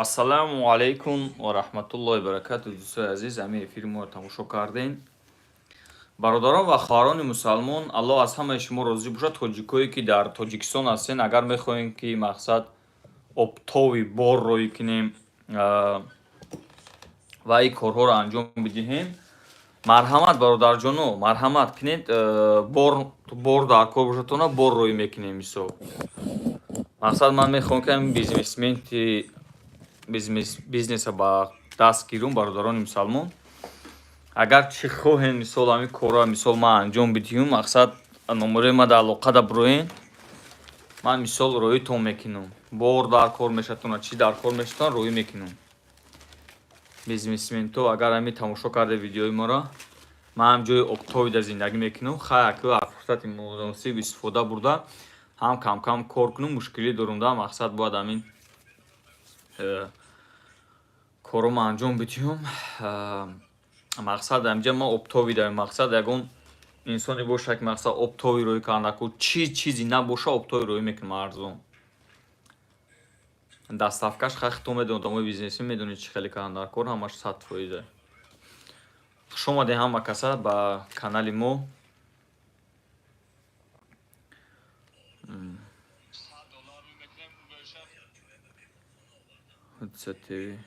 Ассалому алайкум ва раҳматуллоҳи баракату. Дӯстои азиз, ҳамин эфири моро тамошо кардем. Бародарон ва хоҳарони мусалмон, Аллоҳ аз ҳамаи шумо розӣ бошад. Тоҷикое, ки дар Тоҷикистон ҳастен, агар мехоҳем, ки мақсад оптовый бор роӣ кунем ва ин корҳоро анҷом бидиҳем, марҳамат, бародарҷоно, марҳамат кунед. Бор дар кор бошадтона, бор роӣ мекунем. Мисол, мақсад, ман мехоҳам, ки ҳамин бизнесменти бизнеса ба даст гирум. Бародарони мусалмон, агар чӣ хоҳем, мисол, ҳамин корро, мисол, ман анҷом бидиҳум, мақсад, номерои ма дар алоқа бироен, ман, мисол, роитон мекунам. Бор дар кор мешавадтона, чӣ дар кор мешавадтона, роӣ мекунам. Бизнесменто, агар ҳамин тамошо карда видеои моро, ман ҳам ҷои оптовый да зиндагӣ мекунам. Хай, аку аз фурсати муносиб истифода бурда, ҳам камкам кор кунам, мушкилӣ дорум да, мақсад, бояд ҳамин корҳомо анҷом бидиҳум. Мақсад, ҳаминҷа ма оптовый даем. Мақсад, ягон инсоне бошад, ки, мақсад, оптовый роӣ кардаку, чӣ чизе набоша, оптовый роӣ мекунам, арзон, доставкаш. Хай, худтон медонед, одамои бизнесӣ медонед, чӣ хеле кардан дар кор, ҳамаш 100%. Хуш омадед ҳама каса ба канали мо. Ҳодиса ТВ.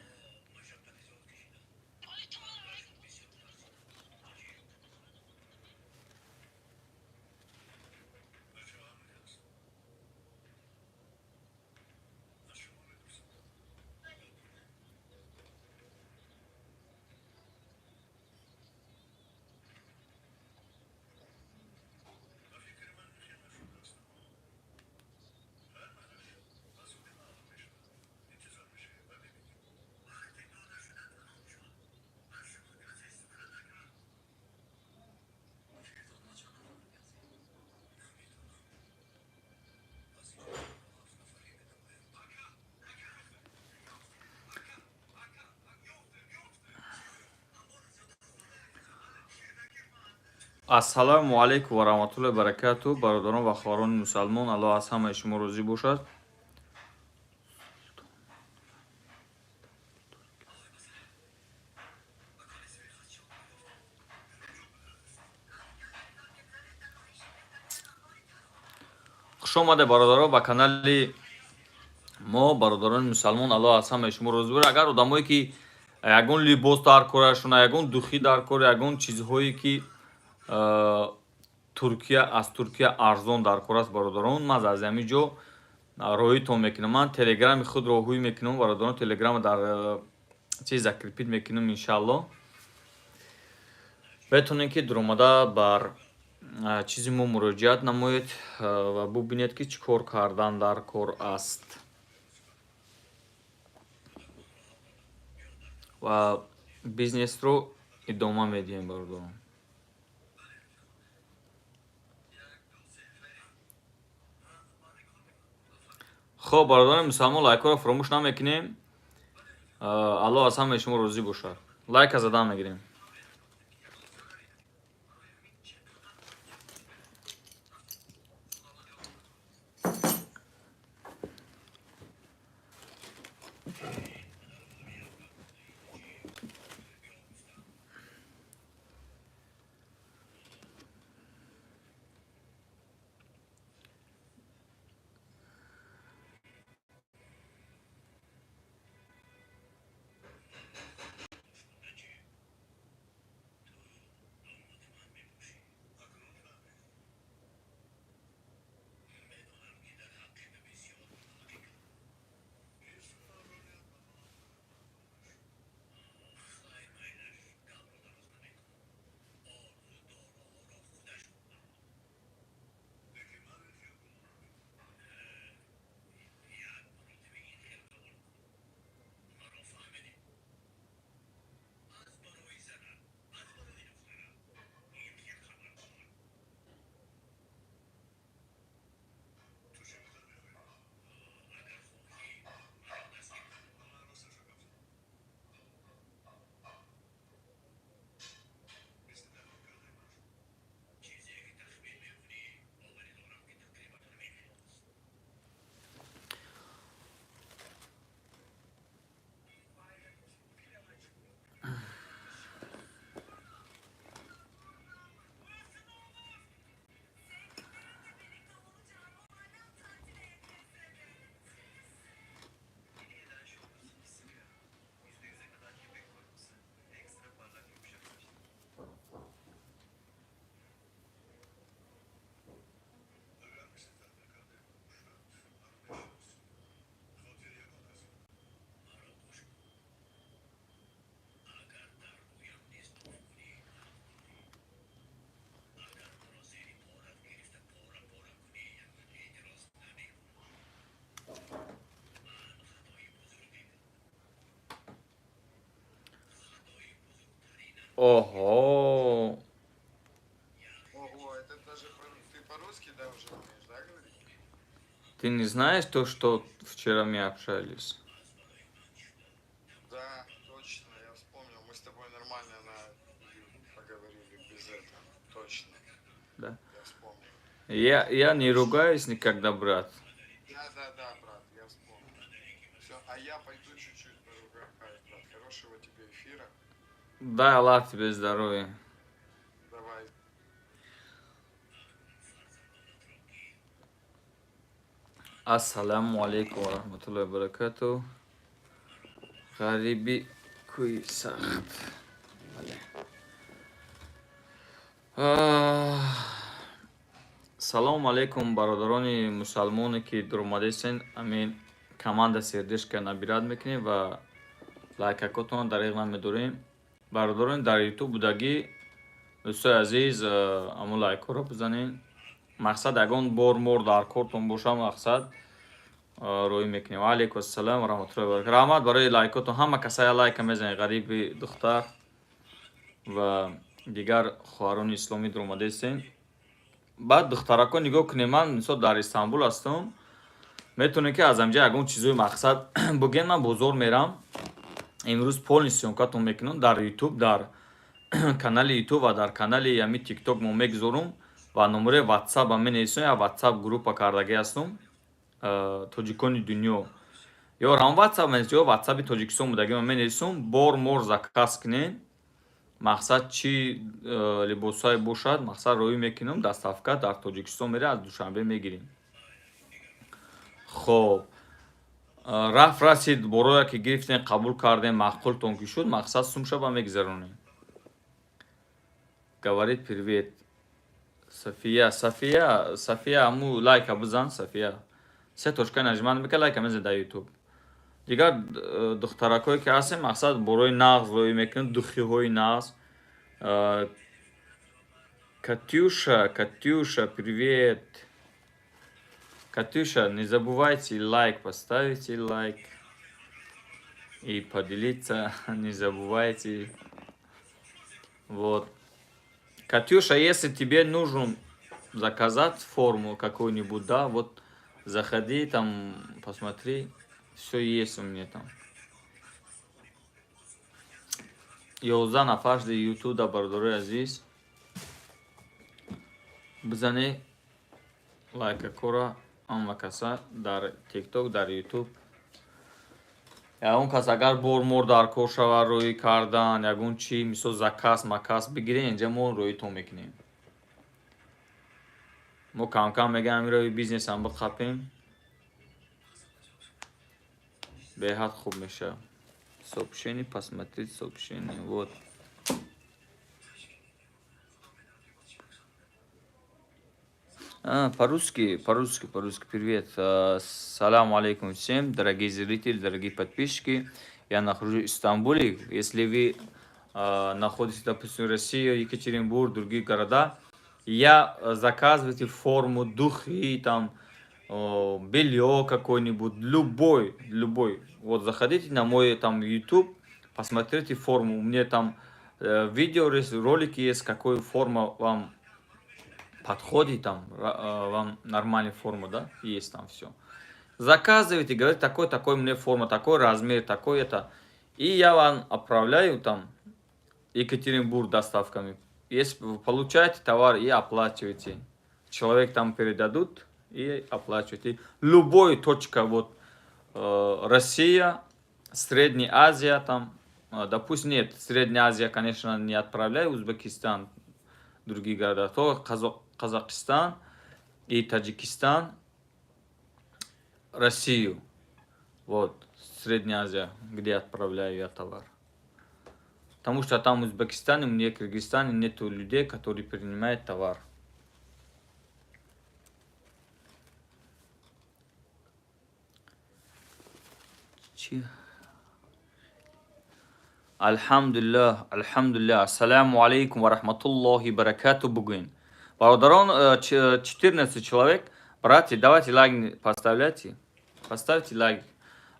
Ассалому алайкум ва раҳматуллоҳи баракату. Бародарон ва хоҳарони мусалмон, Аллоҳ аз ҳамаи шумо розӣ бошад. Хуш омадед, бародаро, ба канали мо. Бародарони мусалмон, Аллоҳ аз ҳамаи шумо розӣ бошад. Агар одамое, ки ягон либос дар корашона, ягон духи дар кор, ягон чизҳое, ки Туркия, аз Туркия арзон дар кор аст, бародарон, ман аз ҳамин ҷо роитон мекунам. Ман телеграми худро ҳуй мекунам, бародарон, телеграма дар чиз закрепить мекунам, иншаалло. Метавонед, ки дуромада бар чизи мо муроҷиат намоед ва бубинед, ки чӣ кор кардан дар кор аст, ва бизнесро идома медиҳем, бародарон. Хоб, бародарони мусалмон, лайкҳоро фаромӯш намекунем. Аллоҳ аз ҳамаи шумо розӣ бошад. Лайка задан мегирем. Ого. Ого, это даже ты по-русски, да, уже умеешь, да, говорить? Ты не знаешь то, что вчера мы общались? Да, точно, я вспомнил. Мы с тобой нормально на поговорили без этого. Точно. Да. Я вспомнил. Я не ругаюсь никогда, брат. Да, брат, я вспомнил. Все, а я пойду чуть-чуть поругаюсь, брат. Хорошего тебе эфира. Дай Аллах тебе здоровья. Давай. Ассаламу алейкум ва раҳматуллоҳи ва баракату. Ғариби кӯи сахт. Бале. Салому алейкум, бародарони мусалмоне, ки дуромадесен. Амин команда сердечка набирать мекунем ва лайкакотонро дареғ намедорем. Бародарони дар Ютуб будагӣ, дӯстои азиз, аммо лайкҳоро бизанед. Мақсад, ягон бор мор дар кортон боша, мақсад, рӯй мекунем. Ва алейкум ассалом ва раҳматуллоҳи ва баракатуҳ. Раҳмат барои лайкотон. Ҳама касая лайка мезанед. Ғариби духтар ва дигар хоҳарони исломӣ дуромадесен. Баъд, духтарако, нигоҳ кунем, ман мисол дар Истанбул ҳастам, метавонем, ки аз ҳамҷа ягон чизои, мақсад, буген. Ман бозор мерам имрӯз, полный съёмкатон мекунам дар Ютуб, дар канали Ютуб ва дар канали ами Тикток мо мегузорум ва номерои Ватсапа менависам. Я Ватсап группа кардагӣ ҳастам, тоҷикони дунё, ё рам Ватсап менависам, ё Ватсапи Тоҷикистон будагӣ ман менависам. Бор мор заказ кунед, мақсад, чӣ либосҳое бошад, мақсад, роӣ мекунам, доставка дар Тоҷикистон мере, аз Душанбе мегирем. Хоб, рафт расид, борое ки гирифтем, қабул кардем, маъқултон ки шуд, мақсад, сумшаба мегузаронем. Говорит привет София. София, София, аму лайка бизан. София, се точка нажимать мека, лайка мезан дар Ютуб. Дигар духтаракое ки ҳастем, мақсад, борои нағз рӯй мекунем, духиҳои нағз. Катюша, Катюша, привет. Катюша, не забывайте лайк поставить, лайк и поделиться не забывайте. Вот, Катюша, если тебе нужно заказать форму какую-нибудь, да, вот заходи там, посмотри, все есть у меня там. 11 нафар шуди Ютуда. Бародарои азиз, бизане лайкакора ҳама каса дар Тикток, дар Ютуб. Ягон кас агар бор мор дар кор шавад, рӯӣ кардан, ягон чи, мисол, заказ маказ бигирем, инҷа мо рӯитон мекунем. Мо камкам мегаем, рои бизнесам биқапем, беҳад хуб мешавад. Сообщение, посмотреть сообщение. Вот. А, по-русски, по-русски, по-русски. Привет. Салам алейкум всем, дорогие зрители, дорогие подписчики. Я нахожусь в Стамбуле. Если вы находитесь, допустим, в России, Екатеринбург, другие города, я заказывайте форму, духи, там, белье какое-нибудь, любой, любой. Вот заходите на мой там YouTube, посмотрите форму. У меня там видео, ролики есть, какую форма вам подходит там, вам нормальная форма, да, есть там все. Заказывайте, говорите, такой, такой мне форма, такой размер, такой это. И я вам отправляю там Екатеринбург доставками. Если вы получаете товар и оплачиваете. Человек там передадут и оплачиваете. Любой точка, вот, Россия, Средняя Азия там, допустим, нет, Средняя Азия, конечно, не отправляю, Узбекистан, другие города, то Казахстан и Таджикистан, Россию. Вот, Средняя Азия, где отправляю я товар. Потому что там в Узбекистане, мне в Кыргызстане нету людей, которые принимают товар. Чи? Алҳамдулиллаҳ, алҳамдулиллаҳ. Ассаламу алайкум ва раҳматуллоҳи баракату бугӯен. Бародарон, 14 человек. Братья, давайте лайк поставляйте. Поставьте лайк.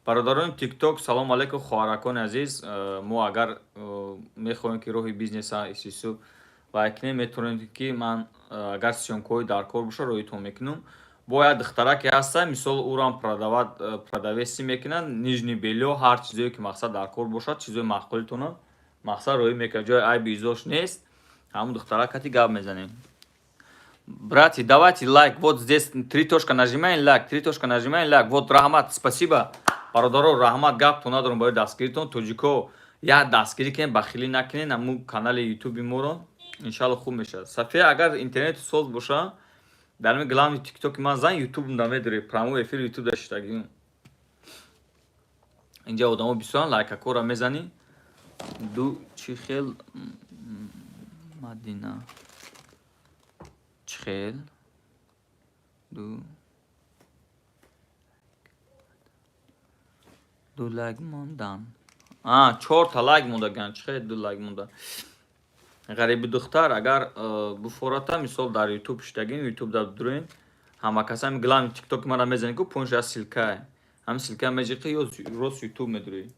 Бародарони ТикТок, салом алейкум, хоҳаракони азиз. Мо агар мехоҳем, ки роҳи бизнеса исису вай кунем, метавонем, ки ман агар съёмкаҳои дар кор боша, роҳитон мекунам. Бо як духтараке ҳаста, мисол, ӯрам продавать, продавец мекунад нижнее бельё, ҳар чизое ки мақсад дар кор бошад, чизои маъқулитона мақсад роҳӣ мекунад. Ҷои айби изош нест. Ҳамун духтарак кати гап мезанем. Братья, давайте лайк. Вот здесь три точка нажимаем, лайк, три точка нажимаем, лайк. Вот, раҳмат, спасибо. Бародаро, раҳмат, гаптон надорам барои дастгиритон. Тоҷико, як дастгирӣ кунед, бахилӣ накунед, ҳамун канали ютуби моро. Иншалло, хуб мешавад. Сафия, агар интернети соз боша, дар ҳамин главный тиктоки ман зан, ютуб намедорӣ, прямой эфир ютуб даштагӣ. Инҷа одамо бисёран, лайкакора мезанӣ. Ду чӣ хел Мадина? Чӣ хел? Ду лайк мондан. А, чорта лайк мондаган. Чӣ хел ду лайк монда? Ғариби духтар, агар буфората, мисол, дар ютуб шидагин, ютуб дар дуроин, ҳама кас ҳами главный тиктоки мара мезанӣ ку, поинша ссылка. Ҳами ссылка меҷиқи ё рост ютуб медурӣ.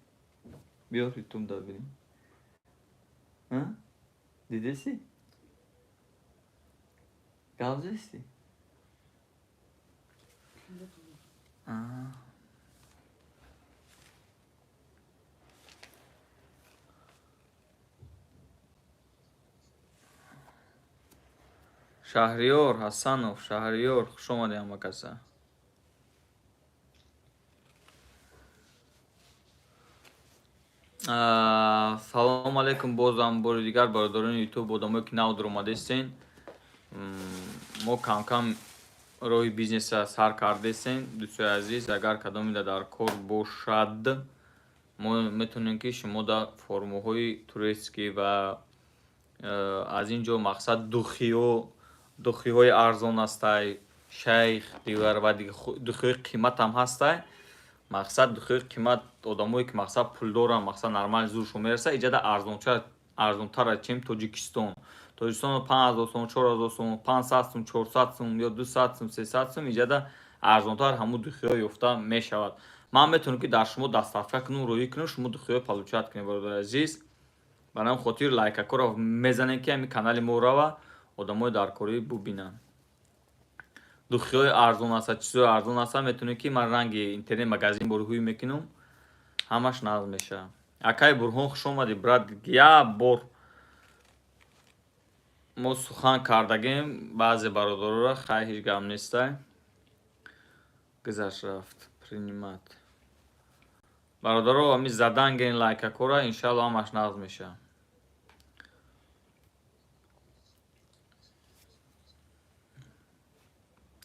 Биё ютуб да бинем. Дидеси? Гап зести? А. Шаҳриёр Ҳасанов, Шаҳриёр, хуш омадӣ ҳама каса. Салому алейкум бозам бори дигар, бародарони ютуб, одамое ки нав дуромадестен. Мо камкам роҳи бизнеса сар кардестем. Дӯстои азиз, агар кадомида дар кор бошад, мо метавонем, ки шумо да формаҳои турецкий ва аз ин ҷо мақсад духиҳо, духиҳои арзон ҳастай, шайх дигар ва духиҳои қиматам ҳастай. Мақсад духиҳои қимат, одамое ки мақсад пулдоранд, мақсад нормал зуршон мерасад, иҷада арзонтар чем Тоҷикистон. Тоҷикистон 5000 сом, 4000 сом, 500 сум, 400 сум ё 200 сум, 300 сум, иҷада арзонтар ҳамун духиҳо ёфта мешавад. Ман метавонам, ки дар шумо доставка кунам, роҳӣ кунам, шумо духиҳо получать кунед, бародари азиз. Барои ҳамин хотир лайкакоро мезанем, ки ҳамин канали мо рава, одамои даркорӣ бубинанд. Духиҳои арзон ҳаста, чизҳои арзон ҳаста, метавонед, ки ман ранги интернет магазин бори ҳуй мекунам, ҳамаш нағз мешавад. Акай Бурҳон, хуш омадӣ, брат. Як бор мо сухан кардагем баъзе бародарора, хай, ҳеҷ гап нестай. Гузашт, рафт, принимать. Бародаро, ҳами задан гирен лайкакора, иншалло, ҳамаш нағз мешавад.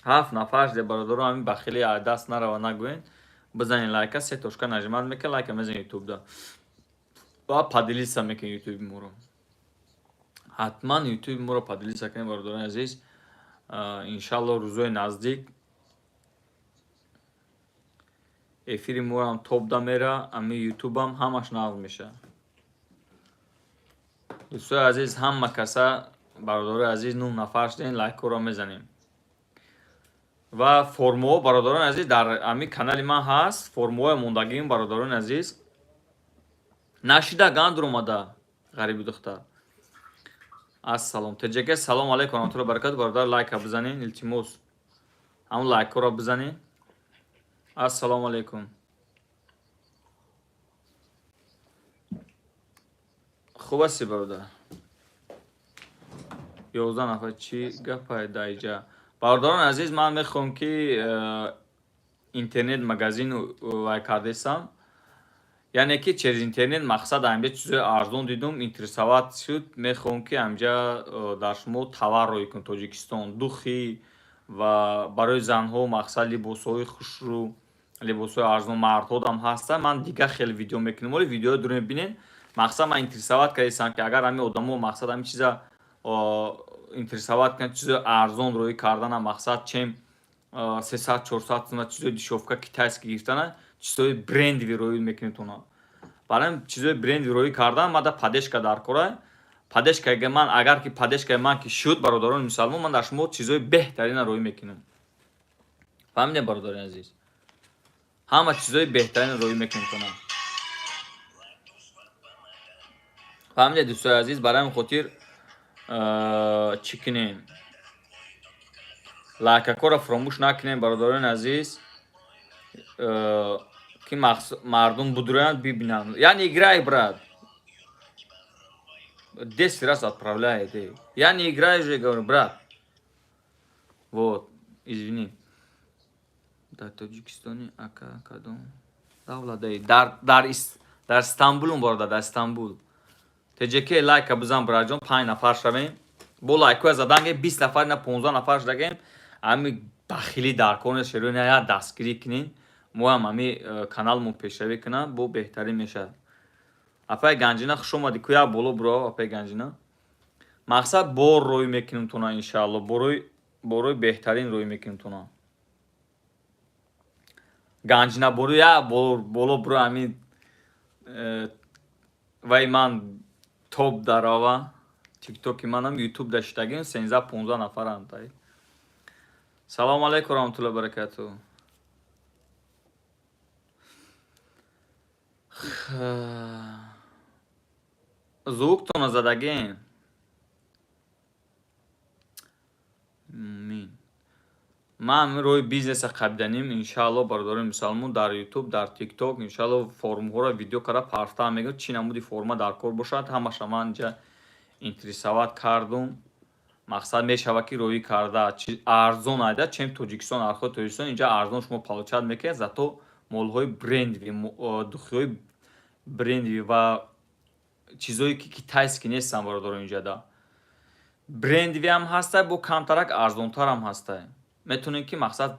Ҳафт нафар шуде, бародаро, ҳамин бахилӣ даст нарава нагӯен. Бизанед лайка, се точка нажимать мекунед, лайка мезанед ютубда ва поделиться мекунед ютуби моро. Ҳатман ютуби моро поделиться кунед, бародарони азиз. Иншалло, рӯзои наздик эфири моам топда мера, ами ютубам ҳамаш нағз мешавад. Дӯстои азиз, ҳама каса, бародарои азиз, нӯҳ нафар шудем, лайкҳоро мезанем. Ва формаҳо, бародарони азиз, дар ами канали ман ҳаст формаҳои мондагиам, бародарони азиз. Нашида гандур омада, ғариби духтар. Ассалом, ТЖК, салом алейкум раҳматуллоҳи баракату. Бародар, лайка бизанед, илтимос, ҳамун лайкҳоро бизанед. Ассалому алейкум, хуб ҳастӣ, бародар? 11 нафар, чӣ гапай даиҷа? Бародарони азиз, ман мехоҳам, ки интернет магазин вай кардесам, яъне ки через интернет мақсад амҷа чизои арзон дидум, интересовать шуд, мехоҳам, ки амҷа дар шумо товар роҳӣ кунам Тоҷикистон, духи ва барои занҳо мақсад либосҳои хушрӯ, либосҳои арзон, мардҳодам ҳастанд. Ман дигар хеле видео мекунам, оли видеои дуро мебинед. Мақсад ман интересовать кардесам, ки агар ҳамин одамо мақсад ҳамин чиза интересовать кунад, чизои арзон роҳӣ кардана, мақсад чем 300, 400 сума чизои дешёвка китайский гирифтана, чизои брендовый роҳӣ мекунед она. Барои чизои брендовый роҳӣ кардан мада поддержка дар кора. Поддержка ман, агар ки поддержкаи ман ки шуд, бародарони мусалмон, ман дар шумо чизои беҳтарина роҳӣ мекунам. Фаҳмидем, бародарони азиз? Ҳама чизои беҳтарин роӣ мекунем тона. Фаҳмидед, дӯстои азиз, барои ҳамин хотир чӣ кунем? Лайкакҳоро фуромӯш накунем, бародарони азиз, ки мардум будроянд, бибинанд. Я не играй, брат. 10 раз отправляет. Я не играю же, говорю, брат. Вот, извини. Дар Тоҷикистони ака кадом давлат? Дар Стамбулум, бародар, дар Стамбул. ТЖК лайка бизан, браҷон, 5 нафар шавем. Бо лайкҳоя задан ге 20 нафар на 15 нафар шудагем. Ами бахилӣ дар кор нест, шерои я дастгирӣ кунин. Мо ҳам ами каналмон пешравӣ кунад, бо беҳтарин мешавад. Апай Ганҷина, хуш омадӣ, куя боло буро, апай Ганҷина. Мақсад бор рӯй мекунем тона, иншаалло, борои беҳтарин рӯй мекунем тона. Ганҷина боро я боло буро, ами вай ман топ дарова тиктоки манам ютуб даштагим 13-15 нафаранд. Салому алайкум раҳматуллоҳи баракату. Звуктона задагем. Мин. Ман рӯи бизнеса қабиданим, иншаалло, бародарони мусалмон, дар ютуб, дар тикток, иншаалло, формҳоро видео карда парфта мегӯям, чӣ намуди форма дар кор бошад, ҳамаша ман инҷа интересовать кардум. Мақсад мешавад ки рӯӣ карда арзон айда, чем Тоҷикистон, архои Тоҷикистон инҷа арзон шумо получать мекунед, зато молҳои брендовый, духиҳои брендовый ва чизое ки китайский нестанд, бародарон, инҷада. Брендовый ҳам ҳастай, бо камтарак арзонтарам ҳастай. Метавонем ки мақсад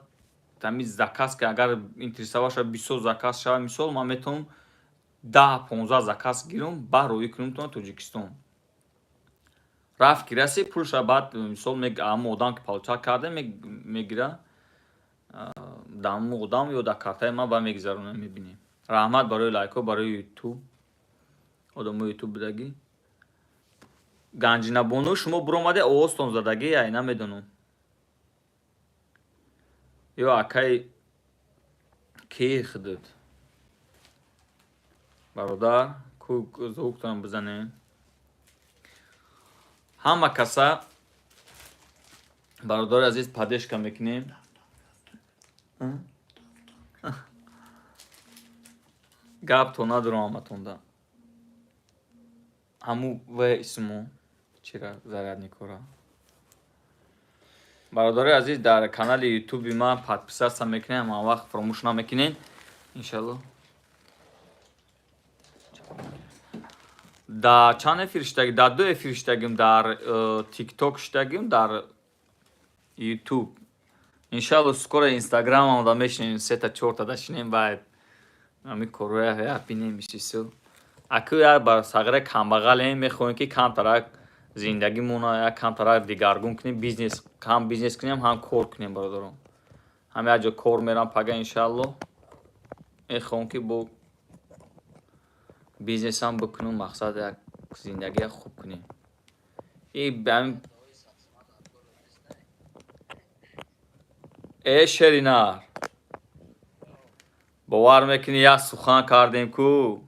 ҳами заказ ки агар интересовать шавад, бисёр заказ шавад, мисол ман метавонам 10-15 заказ гирам, баъд рӯӣ кунам то Тоҷикистон. Рафт ки расид, пулша баъд мисол ҳамон одам ки получать карда мегира, дар ҳамон одам ё дар картаи ман ба мегузаронам, мебинем. Раҳмат барои лайкҳо, барои ютуб. Одамои ютуб будагӣ. Ганҷинабону, шумо буромаде, овозтон задагӣ, ай намедонам. Ё акай ки худут? Бародар, ку звуктон бизанем. Ҳама каса, бародари азиз, поддержка мекунем. Гап то надорам ҳаматонда. Ҳаму в исму чира зарядникора. Бародари азиз, дар канали ютуби ман подписаться мекунем, ҳама вақт фаромӯш намекунед. Иншалло. Дар чанд эфир шудагим? Дар 2 эфир шудагим, дар тикток шудагим, дар ютуб. Иншалло, скоро инстаграмам да мешинем, сета чорта да шинем, баъд ҳами корҳоя я бинем исису. Аку я бар сағира камбағалем, мехоҳем ки камтарак зиндагимона як камтарак дигаргун кунем, бизнес, ҳам бизнес кунем, ҳам кор кунем, бародарон. Ҳам як ҷо кор мерам пага, иншалло. Мехоҳам ки бо бизнесам бикунам, мақсад як зиндагия хуб кунем. Э шеринар, бовар мекунӣ, як сухан кардем ку,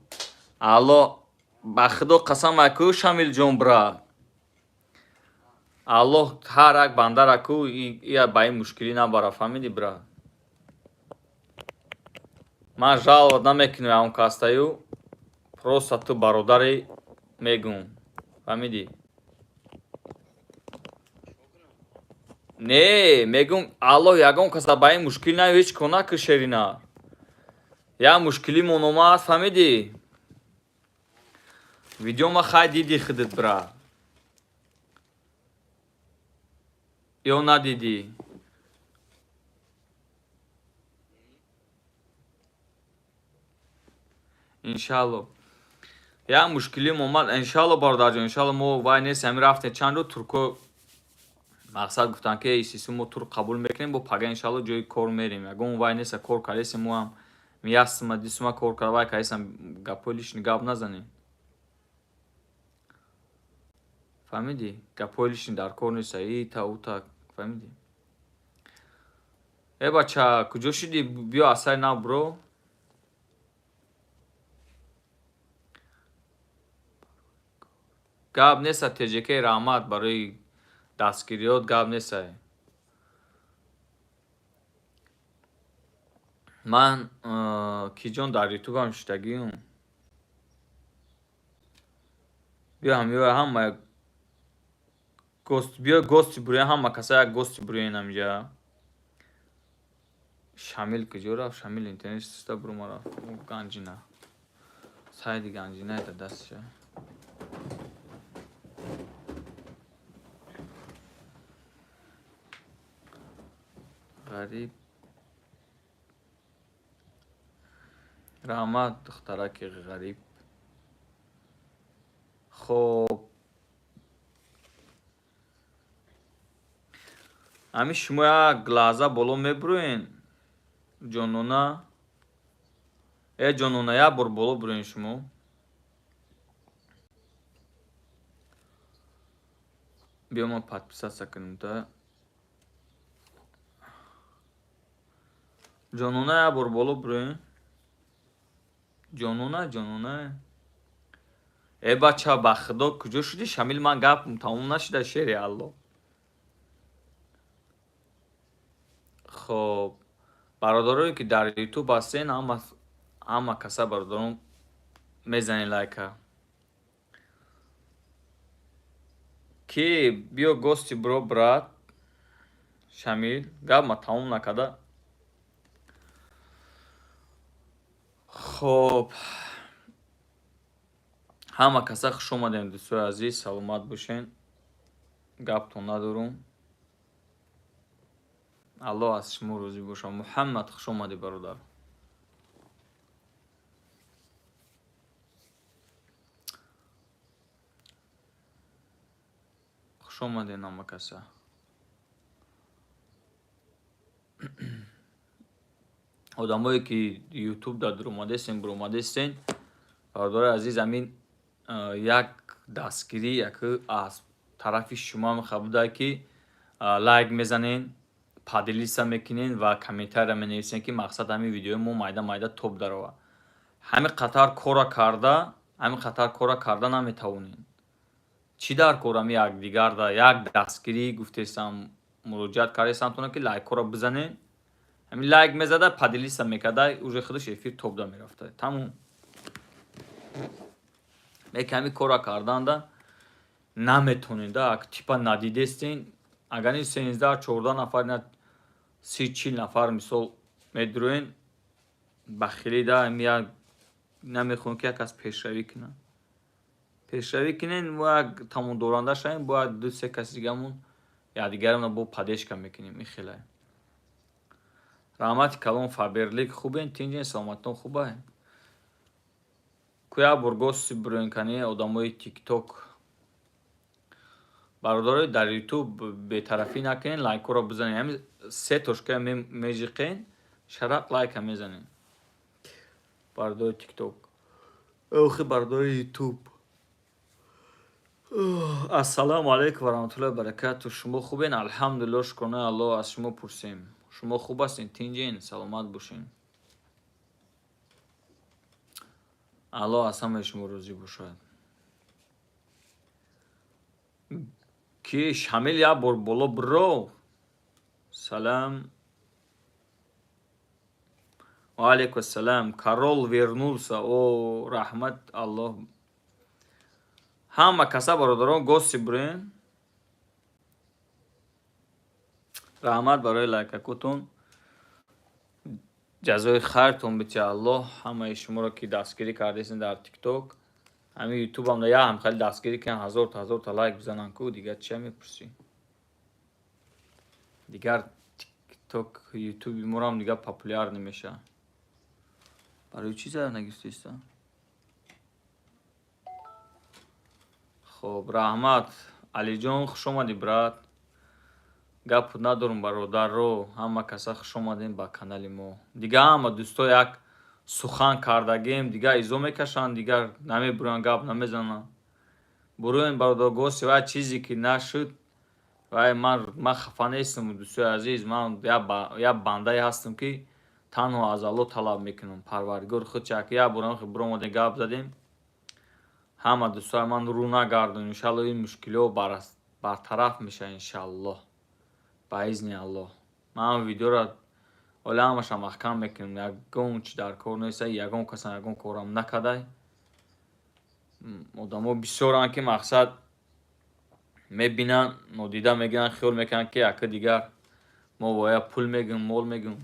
алло, ба худо қасам ку, Шамилҷон брат, аллоҳ ҳар як бандара ку ия ба ин мушкилӣ набара, фаҳмидӣ, брат? Ман жаловать намекунам он кастаю, просто ту бародари мегум, фаҳмидӣ? Не, мегум, аллоҳ ягон каса ба ин мушкил на ҳеҷ кор накун, шеринар. Як мушкилимон омад, фаҳмидӣ? Видеома хай дидӣ худат, брат. Ё надидӣ? Иншалло. Як мушкилим омад, иншалло, бародарҷон, иншалло, мо вай нест, ҳамин рафтем чанд рӯз турко мақсад гуфтанд ки исису мо тур қабул мекунем, бо пага иншалло ҷои кор мерем. Ягон вай нест, кор кардесем, мо ҳам ясма дисума кор карда вай кардесам, гапҳои лишний гап назанем. Фаҳмидӣ? Гапҳои лишний дар кор нест, ита ута, фаҳмидӣ? Э бача, куҷо шудӣ? Биё асари нав бро. Гап неста, ТЖК, раҳмат барои дастгириёт, гап неста. Ман киҷон дар ютубам шидагиюм. Биё ҳамиё ҳама гост, биё гости буроен, ҳама каса як гости буроен ҳамиҷа. Шамил куҷо рафт? Шамил интернет систа бурома рафт. Ганҷина. Сайди ганҷина да дастша. Ғариб. Раҳмат, духтараки ғариб. Хоб. Ҳамин шумо як лаҳза боло мебуроен, ҷонона. Э, ҷонона, як бор боло буроен шумо. Биё ман подписаться кунем та. Ҷонона, як бор боло буроен. Ҷонона, ҷонона. Э, бача, ба худо, куҷо шудӣ, Шамил? Ман гапам тамом нашуда, шери Алло. Хоб, бародарое ки дар ютуб ҳастен, ҳама каса, бародарон, мезанед лайка. Ки биё гости бро, брат Шамил, гап ма тамом накарда. Хоб, ҳама каса хуш омадем, дӯстои азиз, саломат бошен. Гаптон надорум. Аллоҳ аз шумо розӣ бошад. Муҳаммад, хуш омадӣ, бародар. Хуш омадед ҳама каса. Одамое ки ютуб дар дуромадестен, буромадестен, бародари азиз, ҳамин як дастгирӣ як аз тарафи шумо мехоҳад буда, ки лайк мезанен, поделиться мекунен ва комментария менависен, ки мақсад ҳамин видеои мо майда майда топ даровад. Ҳамин қатар кора карда, ҳамин қатар кора карда наметавонем. Чӣ дар кор ҳами якдигарда як дастгирӣ гуфтесам, муроҷиат кардесам тона, ки лайкҳоро бизанен. Ҳамин лайк мезада, поделиться мекарда, уже худаш эфир топ да мерафта. Тамом. Лекин ҳамин кора карданда наметонед, да, типа надидестен, агар ин 13, 14 нафар, на 30, 40 нафар мисол медуроен, бахилӣ да ҳами як намехоҳем, ки як кас пешравӣ кунад. Пешравӣ кунен, мо як тамомдоранда шавем, бояд ду се каси дигамон якдигарамона бо поддержка мекунем. Ин хеле. Раҳмати калон, Фаберлик, хубен, тинҷен, саломатон хубай? Ку як бор гости буроен кани одамои тикток. Бародарои дар ютуб, бетарафӣ накунен, лайкҳоро бизанед. Ҳамин се точка межиқен, шарақ лайка мезанед. Бародарои тикток. Охи, бародарои ютуб. Ассалому алайкум ва раҳматуллоҳи ва баракатуҳ. Шумо хубен? Алҳамдулиллоҳ, шукронаи Аллоҳ, аз шумо пурсем. Шумо хуб ҳастед, тинҷен, саломат бошед. Аллоҳ аз ҳамаи шумо розӣ бошад. Ки Шамил, як бор боло бро. Салам. Ва алайкум ассалам. Король вернулся. О, раҳмат Аллоҳ. Ҳама каса, бародарон, гости бурен. Раҳмат барои лайкакотон. Ҷазои хайртон бити Аллоҳ ҳамаи шуморо, ки дастгирӣ кардесен дар тикток. Ҳамин ютубам да як ҳам хеле дастгирӣ кунан, ҳазорта ҳазорта лайк бизананд ку, дигар чия мепурсӣ? Дигар тикток, ютуби морам дигар популяр намешавад. Барои чӣ зара нагирифтеста? Хоб, раҳмат, Алиҷон, хуш омадӣ, брат. Гап надорум, бародаро, ҳама каса хуш омадем ба канали мо. Дигар ҳама дӯсто як сухан кардагем, дигар изо мекашанд, дигар намебуранд, гап намезананд. Буроен, бародар, гости вай чизе ки нашуд, вай ман хафа нестам, дӯстои азиз, ман як бандае ҳастам, ки танҳо аз Аллоҳ талаб мекунам. Парвардигори худ чак як бор ҳам буромадем, гап задем. Ҳама дӯстои ман рӯ нагардон, иншалло ин мушкилиҳо бартараф мешавад, иншаллоҳ. Ба изни Аллоҳ. Ман видеоро ҳоли ҳамаша маҳкам мекунем, ягон чи дар кор нест, ягон касам ягон корам накардай. Одамо бисёранд ки мақсад мебинанд, нодида мегиранд, хиёл мекунанд ки яка дигар мо бояд пул мегирем, мол мегирем.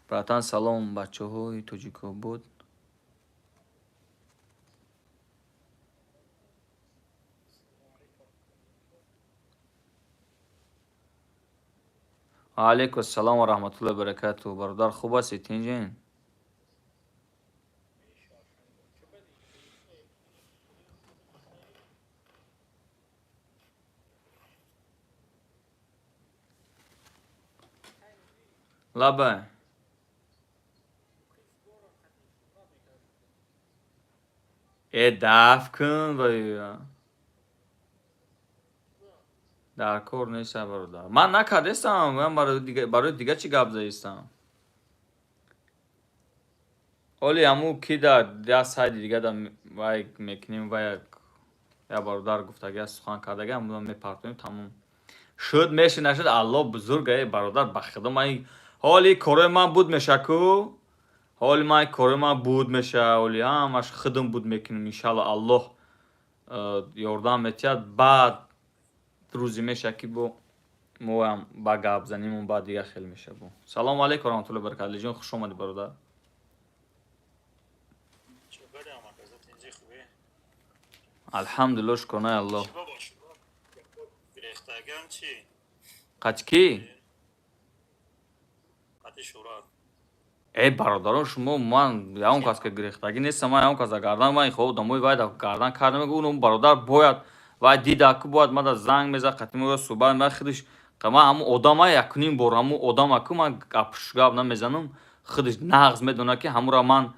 Братан, салом, бачаҳои Тоҷикобод. Алейкум ассалом ва раҳматуллоҳи ва баракатуҳ. Бародар, хуб ҳастӣ? Тинҷин? Лабай. Э, даф кун вай. Дар кор нест, бародар. Ман накардестам, ман барои дига чӣ гап заистам? Оли ҳаму ки да я сайди дига да вай мекунем, вай я бародар гуфтага, сухан кардага, ҳамуна мепартоем, тамом. Шуд, меши, нашуд, Аллоҳ бузург, эй бародар, ба худо ман ҳоли корои ман буд меша ку? Ҳоли ман корои ман буд меша, ҳоли ҳамаш худам буд мекунем, иншаллоҳ Аллоҳ ёрдам метиҳад, баъд рӯзе меша ки бо моам ба гап занем, баъд дига хел меша бо. Салому алейкум ва раҳматуллоҳи ва баракатуҳ. Алиҷон, хуш омадӣ бародар. Алҳамдулиллоҳ, шукронаи Аллоҳ. Қати кӣ? Эй бародарон, шумо ман ягон кас ки гирехтагӣ нестам, ман ягон кас гардан, ман хо одамои вай гардан кардам, мегӯ бародар бояд вай дида ку бояд мада занг мезад, қати мо суҳбат ман худиш ман ҳамун одама якуним бор ҳамун одама ку ман гапш гап намезанам, худиш нағз медонад ки ҳамура ман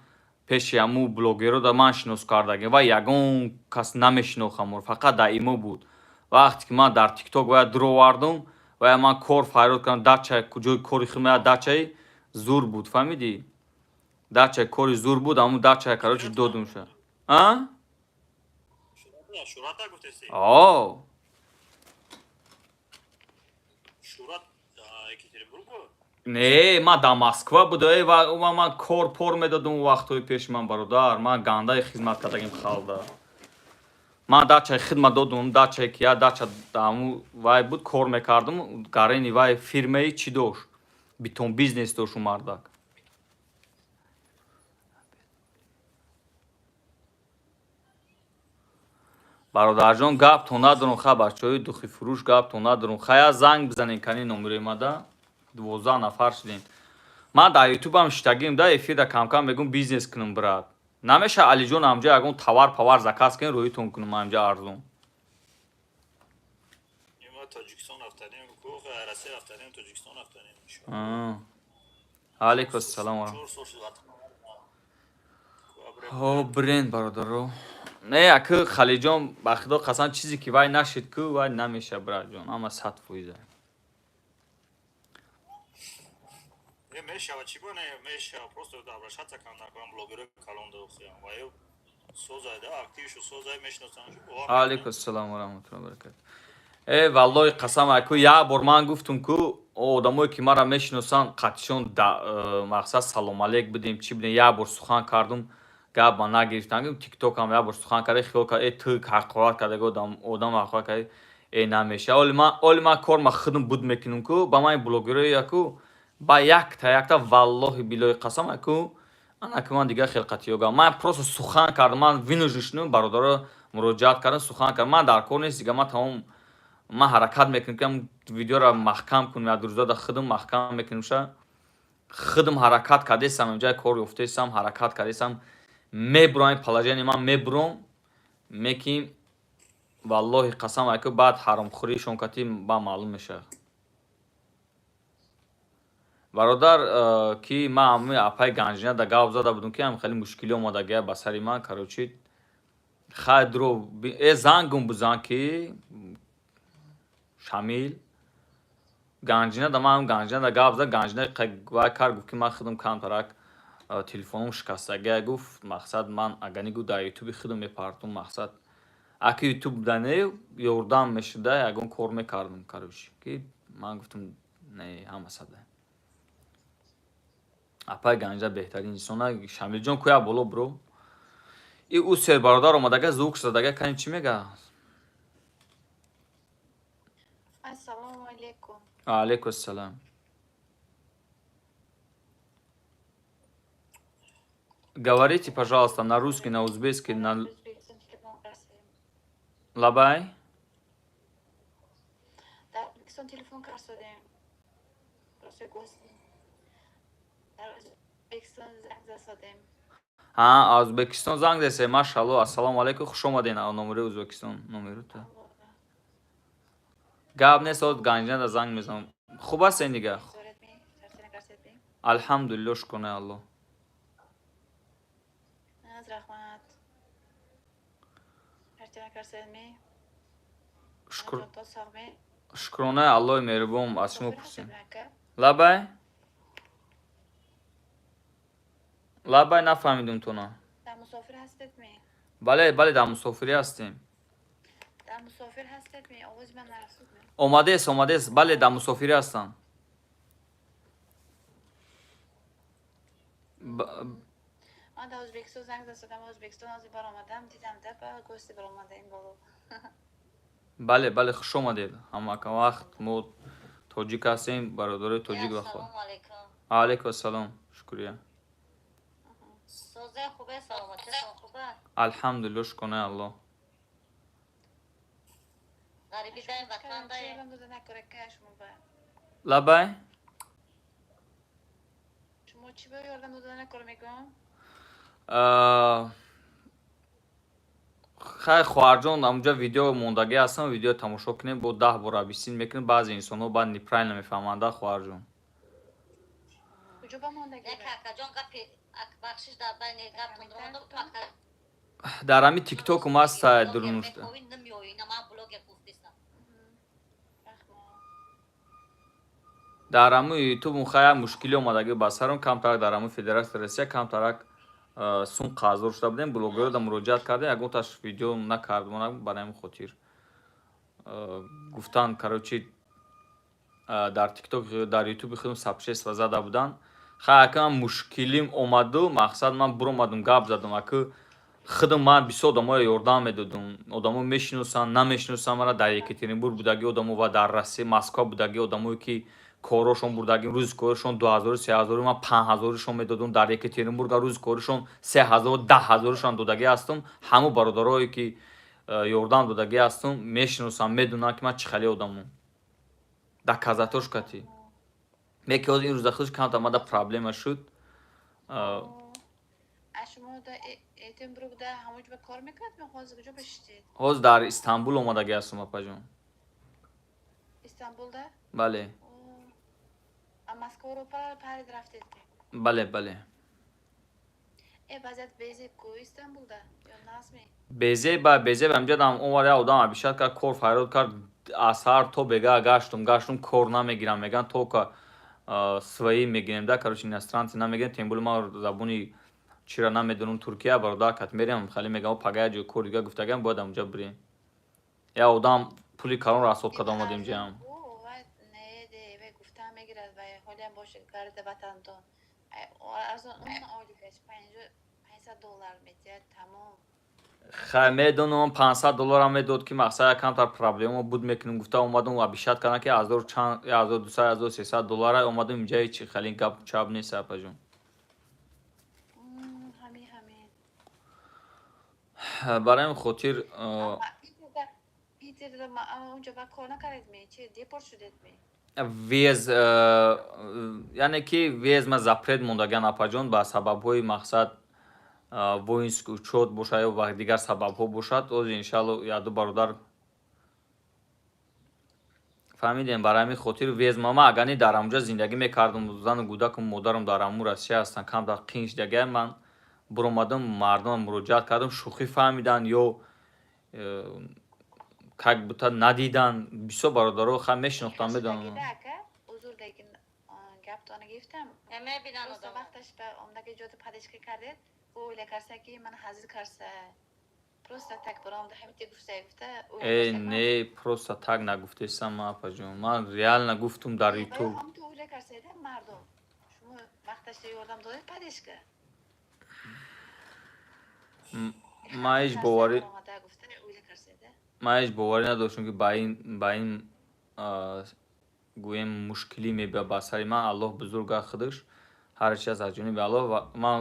пеши ҳамун блогеро да ман шинос кардагим, вай ягон кас намешинохт ҳамуро, фақат дар имо буд. Вақте ки ман дар тикток вая дуровардум, вая ман кор фарёд кардам, дача ҷои кори худ меяд, дачаи зур буд, фаҳмидӣ? Дачаи кори зур буд, ҳамун дача короче додумша. А? О. Не, ман дар Москва буда, э, ва ман кор пор медодум вақтҳои пеши ман бародар, ман гандаи хизмат кардагим халда. Ман дачаи хидмат додум, дачае ки я дача ҳамун вай буд, кор мекардум, гарени вай фирмаи чӣ дошт? Битон бизнес дошт у мардак. Бародарҷон, гаптон надорум, ха бачаҳои духифурӯш гаптон надорум. Хая занг бизанем кани номерои мада. 12 нафар шудем. Ман дар ютубам шитагим, да эфирда камкам мегӯм бизнес кунам, брат. Намеша Алиҷон ҳамҷа ягон товар павар заказ кунем, рӯитон кунам ҳамҷа арзон. Алейкум ассалом. Ҳо, бренд бародаро. Не, аки Халиҷон, ба худо қасам, чизе ки вай нашид ку, вай намеша, братҷон, ҳама 100%. Мешава, чӣ бо не мешава, просто обращаться кардам блогерои калон дохиям ва ё созай да актившу созай мешиносам. Алейкум ассалом ва раҳматуллоҳи ва баракатуҳ. Э, валлоҳи қасам, аку як бор ман гуфтум ку одамое ки мара мешиносанд, қатишон мақсад салом алейк будем, чӣ будем, як бор сухан кардум, гап ба нагирифтам, тиктокам як бор сухан карда, хиёл кард, э, ту ҳақорат кардаги одам, одам ҳақорат карда, э, намеша. Оли ман кор ма худам буд мекунам ку, ба ман блогерои яку ба якта якта валлоҳи биллоҳи қасам аку ана ки ман дигар хел қатиёгам. Ман просто сухан кардам, ман вынужден шудам, бародаро муроҷиат кардам, сухан кардам. Ман дар кор нест дига, ман тамом ман ҳаракат мекунам ки видеоро маҳкам кунам, як рӯза да худам маҳкам мекунам ша. Худам ҳаракат кардесам, инҷа кор ёфтесам, ҳаракат кардесам, мебурам ин положение ман мебурам, меким валлоҳи қасам аку баъд ҳаромхӯришон кати ба маълум мешавад. Бародар, ки ман ҳамин апаи Ганҷина да гап зада будум, ки ҳам хеле мушкилӣ омадагия ба сари ман, короче, хай дро, э, зангум бузан ки Шамил Ганҷина да ман Ганҷина да гап зад, Ганҷина вай кар гуфт ки ман худам камтарак Телефоном шикастагия, гуфт, мақсад, ман агани гу дар ютуби худам мепартум. Мақсад, аки ютуб дане ёрдам мешуда, ягон кор мекардам. Короче, ки ман гуфтам, не, ҳама сада. Апай Ганҷа беҳтарин инсона. Шамилҷон, куя боло бро. И ӯ сер бародар омадага, звук задага, кани чӣ мега? Ассалому алейкум. Алейкум ассалам. Говорите, пожалуйста, на русский, на узбекский, на Ӯзбекистон телефон кардем. Лабай. Дар Ӯзбекистон телефон кардем. Просто гости. Дар Ӯзбекистон занг задем. Ҳа, аз Ӯзбекистон занг засе, машалло. Ассалому алайкум, хуш омаден. Номери Ӯзбекистон номерута. Гап нест, ҳозир Ганҷинада занг мезанам. Хуб ҳастен дига? Зоратми? Сарсена карседми? Алҳамдулилло, шукронаи Аллоҳ. Наз, рахмат. Сарсена карседми? Шукр, То согми? шукронаи Аллоҳи меҳрубон, аз шумо Мусофир пурсем. ҳастед, ака? Лабай? Лабай, нафаҳмидум туна. Дар мусофир ҳастедми? Бале, бале, дар мусофирӣ ҳастем. Дар мусофир ҳастедми? Овози ман нарасудми? Омадест, омадест, бале, дар мусофирӣ ҳастам. Ман дар Ӯзбекистон занг задам, Ӯзбекистон ҳозир баромадам, дидам да ба гости баромадаем боло. Бале, бале, хуш омадед. Ҳамака вақт мо тоҷик ҳастем, бародарои тоҷик ва Ассалому алайкум. Алайкум ассалом, шукрия. Созе хубе, саломатиатон хуба? Алҳамдулилло, шукронаи Аллоҳ. Ғариби даем ватан даем. Чӣ дода накора ка шумо ба? Лабай? Шумо чӣ ба ёрдам дода накора мегӯям? Хай, хоҳарҷон, амҷа видео мондагӣ ҳастам, видео тамошо кунем, бо 10 бор объяснить мекунем. Баъзе инсонҳо баъд неправильно мефаҳманд, хоҳарҷон. Куҷо ба мондагӣ? Як акаҷон, гапи бахшиш, дар байни гаптон дурондам, ака. Дар ҳами тиктокум ҳаста дурнушта. Мехоҳӣ намеоӣ, на ман блогер гуфтистам. Рахмат. Дар ҳамун ютубум хай мушкилӣ омадагӣ ба сарам камтарак, дар ҳамун Федератсияи Россия камтарак сум қарздор шуда будем, блогерро муроҷиат кардем, ягонташ видео накардам. Барои ҳамин хотир гуфтан, короче, дар тикток, дар ютуби худам сообщество зада буданд. Хай, ака, ман мушкилим омаду, мақсад, ман буромадум, гап задам. Аку худам ман бисёр одаморо ёрдам медодум, одамо мешиносанд, намешиносанд мара, дар Екатеринбург будагӣ одамо ва дар Россия, Москва будагӣ одамое, ки корошон бурдагӣ, рӯзи коришон 2000, 3000, ман 5000-шон медодум. Дар Екатеринбурга рӯзи коришон 3000, 10 000-шон додагӣ ҳастум. Ҳамун бародарое, ки ёрдам додагӣ ҳастум, мешиносанд, медонанд, ки ман чӣ хеле одамам. Доказатош кати меки ҳозир ин рӯза худш камтар мада проблема шуд. А шумо да Эдинбург да ҳамон ҷо ба кор мекунед, ме ҳозир куҷо бишитед? Ҳозир дар Истанбул омадагӣ ҳастум, апаҷон. Истанбулда? Бале. А Москваро парид рафтед? Бале, бале. Э, вазъият безеб ку Истанбулда ё назми? Безеба, безеба. Амҷадам онвар як одам обещать кард, кор фарёд кард, аз саҳар то бега гаштум, гаштум, кор намегирам, меган, только свои мегирем да, короче, иностранцы намегирем. Тем более ман забони чира намедонам, Туркия бародар кат мерем, хеле мегам, пага як ҷои кор дига гуфтагам, бояд амҷа бирем. Як одам пули калон расход карда омадем ҷам. Не, де вай гуфтаам мегирад, вай ҳолиам бошад гарда ватантон. Арзон он оликаш 500 доллар метиҳад, тамом. Хай, медонам, 500 долларам медод, ки мақсад, камтар проблема буд, мекунем гуфта омадум, обещать кардам, ки ҳазору чанд, 1200, 1300 доллара. Омадум инҷа, ҳечи хеле гап чап нест, апаҷон. Ҳамин, ҳамин. Барои ҳамин хотир. Питерда унҷо ба кор накардед ме? Чи депорт шудед ме? Въезд, яъне ки въезд ма запрет мондагиан, апаҷон, ба сабабҳои, мақсад, воинский учёт бошад ё ба дигар сабабҳо бошад. Ҳозир, иншаалло, якду бародар фаҳмидем. Барои ҳамин хотир въезд ма агар не, дар ҳамонҷа зиндагӣ мекардам, зану кӯдакум, модарам дар ҳамун Россия ҳастанд. Камтар қин шудагиам, ман буромадам, мардумам муроҷиат кардам, шӯхӣ фаҳмиданд ё как будто надиданд. Бисёр бародаро хай мешинохтанд, медонанд. Узр, лекин Гаптона гирифтам. Мебинан Просто одамон. Вақташ ба омдаги ҷода поддержка кардед, ӯ карса ки ман ҳазил карса. Просто так баромда ҳамите гуфта гуфта. Э, не, просто так нагуфтесам, апаҷон. Ман реально гуфтум дар Ютуб. Ҳамту ӯла карсайда мардум. Шумо вақташда ёрдам додед поддержка. Ман ҳеҷ боварӣ Баромада гуфта ӯла карсайда. Ман ҳеҷ боварӣ надоштам, ки ба ин гӯем мушкилӣ мебиёд ба сари ман. Аллоҳ бузург аст худаш, ҳар чи аст аз ҷониби Аллоҳ. Ва ман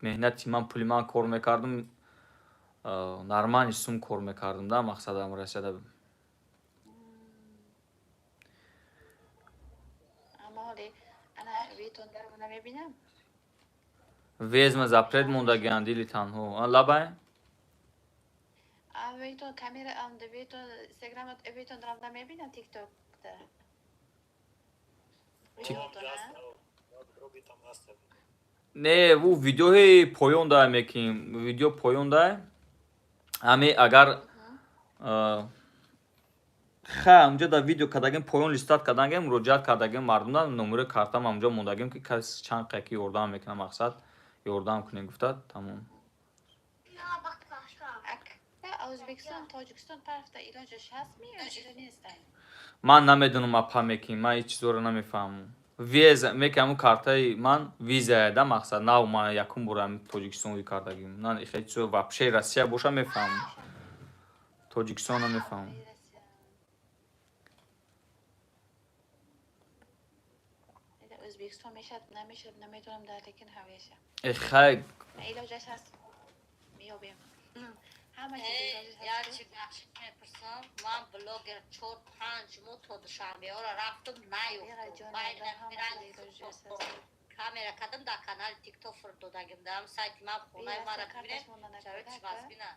меҳнати ман, пули ман кор мекардам, нормальный сум кор мекардам да, мақсадам расида. Аммо ҳоли ана витон дар намебинам. Въезд ма запрет мондагианд, дили танҳо. Лабай. А витон камера амда витон Инстаграм витон дарам намебинам ТикТокда. Там ҳаст. Не, ӯ видеои поён дай мекунем, видео поён дай. Ҳами агар ха унҷа дар видео кардагем, поён листать кардагем, муроҷиат кардагем мардумда, номери картам ҳамунҷо мондагем, ки кас чанд қаяки ёрдам мекунад, мақсад ёрдам кунем гуфта, тамом. Ӯзбекистон Тоҷикистон тарафда илоҷаш ҳастми ё ила нестан? Ман намедонам, апа, мекунем, ман ҳеҷ чизоро намефаҳмам. Виза мекунам, ҳамун картаи ман визая да, мақсад нав ман якум бора ҳамин Тоҷикистон ӯй кардагим. На, хеле чизо вообще Россия боша мефаҳмам, Тоҷикистон намефаҳмам. Ӯзбекистон мешад, намешад, намедонам да, лекин ҳавеша. Э, хай. Илоҷаш ҳаст, меёбем. Ҳама чиз илоҷаш Як ҳаст. Чи бахшиш мепурсам, ман блогер 4-5 моҳ то Душанбеҳоро рафтам, наёфтам. Камера кардам, дар канали Тикток фурдодагим, дар сайти ман, хонаи мара бибинем, шароитиш вазбина.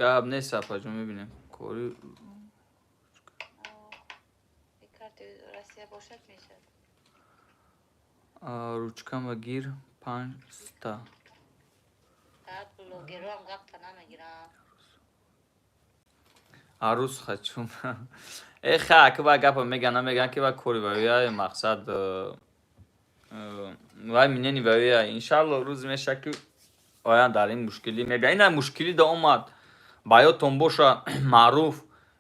Гап нест, апаҷон, мебинем кори. Карти Россия бошад, мешад. Ручкама гир, панҷта. Блогерам гапта намегирам. Арӯз хачум. Э, ха, ки ва гапа меган, намеган, ки ва кори ваёя, мақсад вай минени ваёя. Иншалло, рӯзе меша, ки оян дар ин мушкилӣ мебия. Ина мушкилӣ да омад, ба ёдтон боша, Маъруф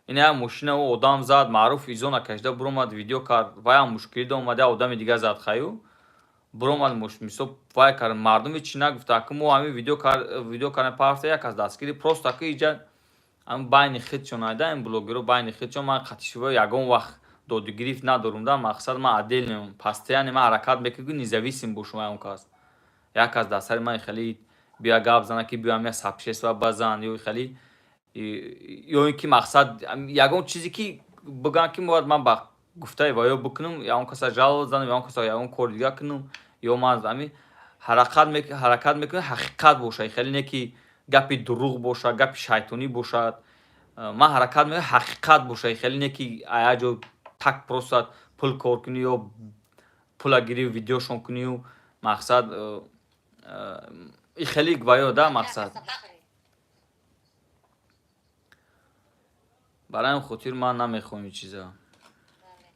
ина як мошина ӯ одам зад, Маъруф изона кашида буромад, видео кард. Ваям мушкилӣ да омад, як одами дига зад, хаю буромад, мисол вай кард, мардум ҳеҷ чӣ нагуфта. Аки мо ҳамин видео кардем, пафта, як аз дастгирӣ просто аки иҷа ҳам байни худшон айда, ин блогеро байни худшон. Ман қатишиво ягон вақт додугирифт надорум да, мақсад ман отдельно, постоянно ман ҳаракат мекунам, ки независим бошум. Он кас як кас дар сари ман хеле бия гап зана, ки биёам я сообщество базан ё хеле, ё ин ки мақсад ягон чизе ки бигӯям, ки бояд ман ба гуфтаи ваё бикунам, ягон каса жалоба занам, ягон каса ягон кори дига кунам, ё ман ҳамин ҳаракат мекунам, ҳақиқат бошад, хеле не ки гапи дурӯғ бошад, гапи шайтонӣ бошад. Ман ҳаракат мекунам, ҳақиқат бошад, хеле не ки як ҷо так просто пул кор кунӣ ё пула гирӣ, видеошон кунию, мақсад хеле ваё да, мақсад барои ҳамин хотир ман намехоҳам ин чиза. Бале.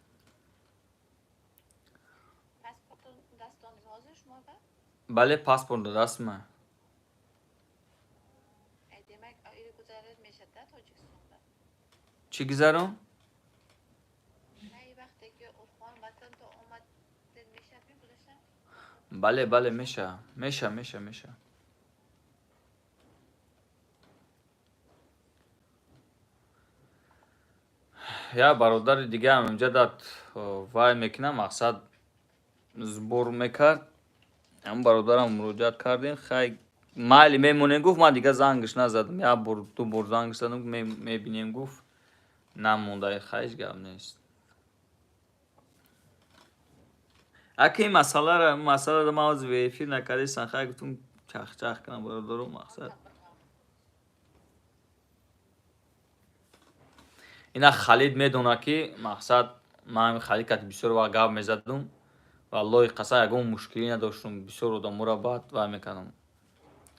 Паспортон дастон ҳозир шумо ба? Бале, паспорт дар даст ман. Демак, ири гузарад мешад да Тоҷикистонда? Чӣ гузарон? На, и вақте ки Урхон ватан то омад мешад мегузаштан? Бале, меша, меша, меша, меша. Як бародари дигаам инҷа дат вай мекунам, мақсад сбор мекард. Ҳамн бародарам муроҷиат кардем, хай, майли, мемонем гуфт. Ман дига зангш назадам, як бор, ду бор зангш задам, мебинем гуфт, намонда. Хай, ҳеҷ гап нест. Аки ин масъаларо ман ҳозир эфир накардистам, хай, гуфтум чахчах кунам, бародаро, мақсад ина Халид медонад, ки мақсад ман ҳамин Халид кати бисёр вақт гап мезадум. Валлоҳи қасам, ягон мушкилӣ надоштум, бисёр одаморо баъд вай мекардам.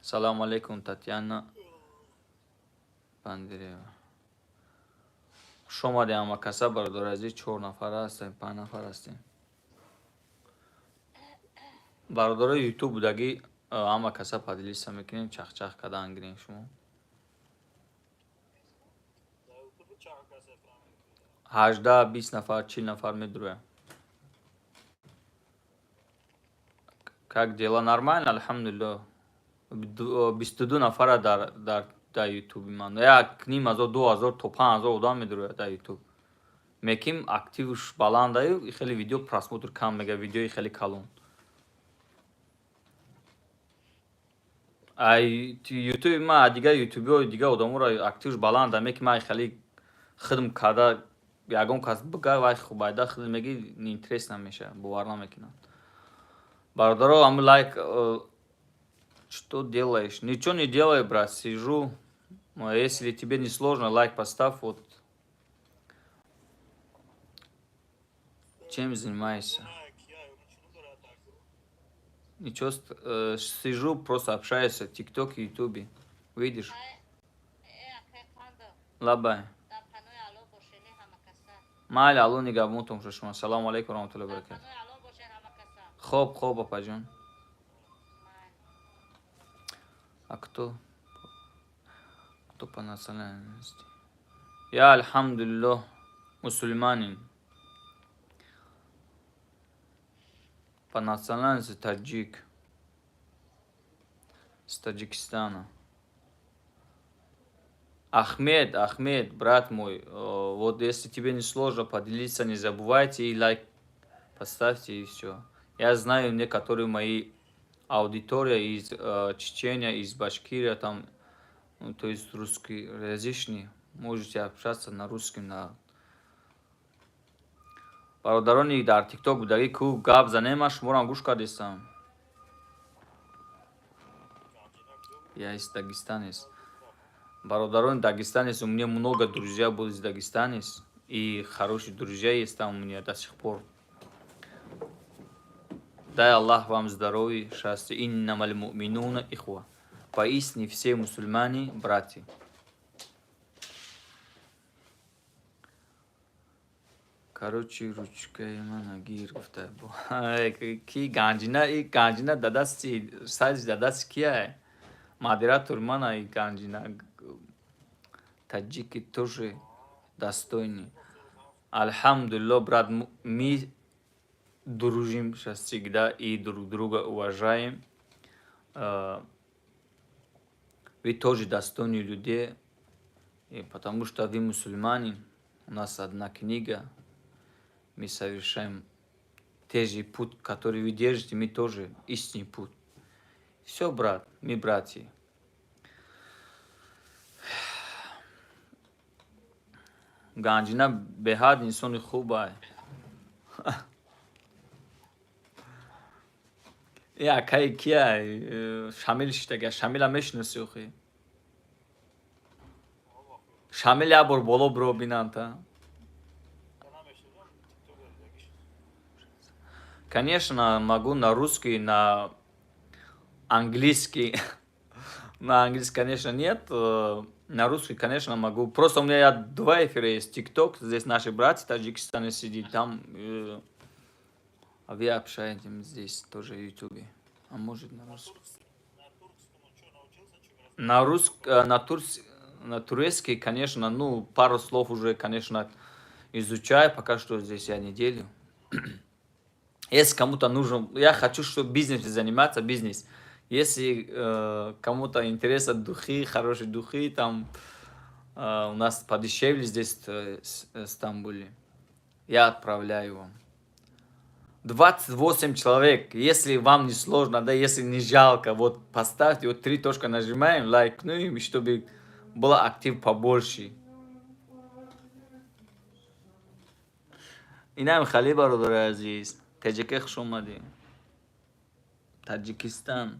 Салому алейкум, Татьяна Бандирева, хуш омадем ҳама каса, бародари азиз. Чор нафар ҳастем, панҷ нафар ҳастем. Бародарои ютуб будагӣ, ҳама каса поделиться мекунем, чахчах кардан гирем шумо. 18, 20 нафар, 40 нафар медуроям. Как дела? Нормально, алҳамдулиллоҳ. 22 нафара дар ютуби ман. Як ним ҳазор, 2000 то 5000 одам медурояд дар ютуб. Меким активш баландаю, хеле видео просмотр кам мега, видеои хеле калон. Ай ютуби ма дигар ютубиҳои дигар одаморо активш баланда, меки ман хеле хидм карда ягон кас бига вай хубайда хидм меги интерес намеша, бовар намекунад. Бародаро, ам лайк, что делаешь? Ничего не делаю, брат, сижу. Если тебе не сложно, лайк поставь, вот. Чем занимаешься? Ничего, сижу, просто общаюсь в ТикТоке, Ютубе. Видишь? Лабай. Майли, алло нигаҳбонтон бошад шумо. Салому алайкум ва раҳматуллоҳи ва баракатуҳ. Хоб, хоб, апаҷон. А кто? Кто по национальности? Я, алҳамдулиллоҳ, мусульманин. По национальности таджик. С Таджикистана. Ахмед, Ахмед, брат мой, вот если тебе не сложно поделиться, не забывайте и лайк поставьте, и все. Я знаю некоторые мои аудитория из Чечения, из Башкирии, там, ну, то есть русскоязычные, можете общаться на русском, на бародарони дар тикток будагӣ ку гап занем, шуморам гӯш кардистам. Я из Дагестанец. Бародарони дагестанец, у меня много друзья были из Дагестанец, и хорошие друзья есть там у меня до сих пор. Дай Аллах вам здоровья, счастья. Иннамаль му'минуна ихва. Поистине все мусульмане братья. Короче, ручкаи мана гир гуфта. Ки ганҷина, и ганҷина дадасти, сайзи дадасти кия? Модератор мана и ганҷина. Таджики тоже достойны. Алҳамдулиллоҳ, брат, мы дружим сейчас всегда и друг друга уважаем. Вы тоже достойны людей, потому что вы мусульмане, у нас одна книга, мы совершаем те же путь, который вы держите, мы тоже истинный путь. Все, брат, мы братья. Ганҷина беҳад инсони хубай. Э акаи кия? Шамил шитага. Шамила мешиноси охи? Шамил як бор боло биро бинанта. Конечно, могу на русский, на английский. На английский, конечно, нет. На русский, конечно, могу. Просто у меня я два эфира есть. ТикТок, здесь наши братья Таджикистане сидит, там. А вы общаетесь здесь тоже в Ютубе. А может на русском? На русском, на турецкий, конечно, ну, пару слов уже, конечно, изучаю. Пока что здесь я неделю. Если кому-то нужен, я хочу, чтобы бизнесом заниматься, бизнес. Если кому-то интересно духи, хорошие духи, там у нас подешевле здесь в Стамбуле, я отправляю вам. 28 человек, если вам не сложно, да, если не жалко, вот поставьте, вот три точка нажимаем, лайкнем, чтобы было актив побольше. Инам хали, бародари азиз, таҷике, хуш омадӣ. Таҷикистан.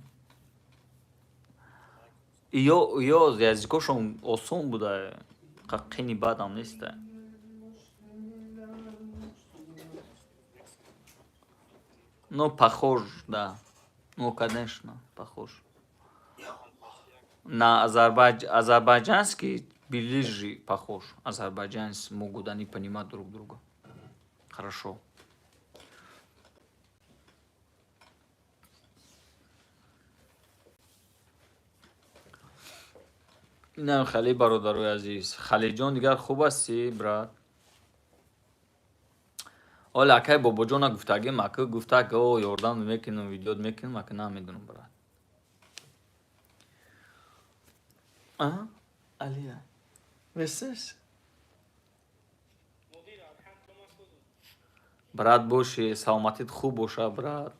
Ё языкошон осон буда, қини бадам неста. Ну, похож, да. Ну, конечно, похож. На азербайджанский ближе похож. Азербайджанцы могут они понимать друг друга. Хорошо. Инам хеле, бародарои азиз. Халиҷон, дигар хуб ҳастӣ, брат? Ола, акай Бобоҷона гуфтагим, ака гуфта, о, ёрдам мекунам, видеот мекунам, ака, намедонам, брат. Алия, месеш, брат, боши, саломатит хуб боша, брат.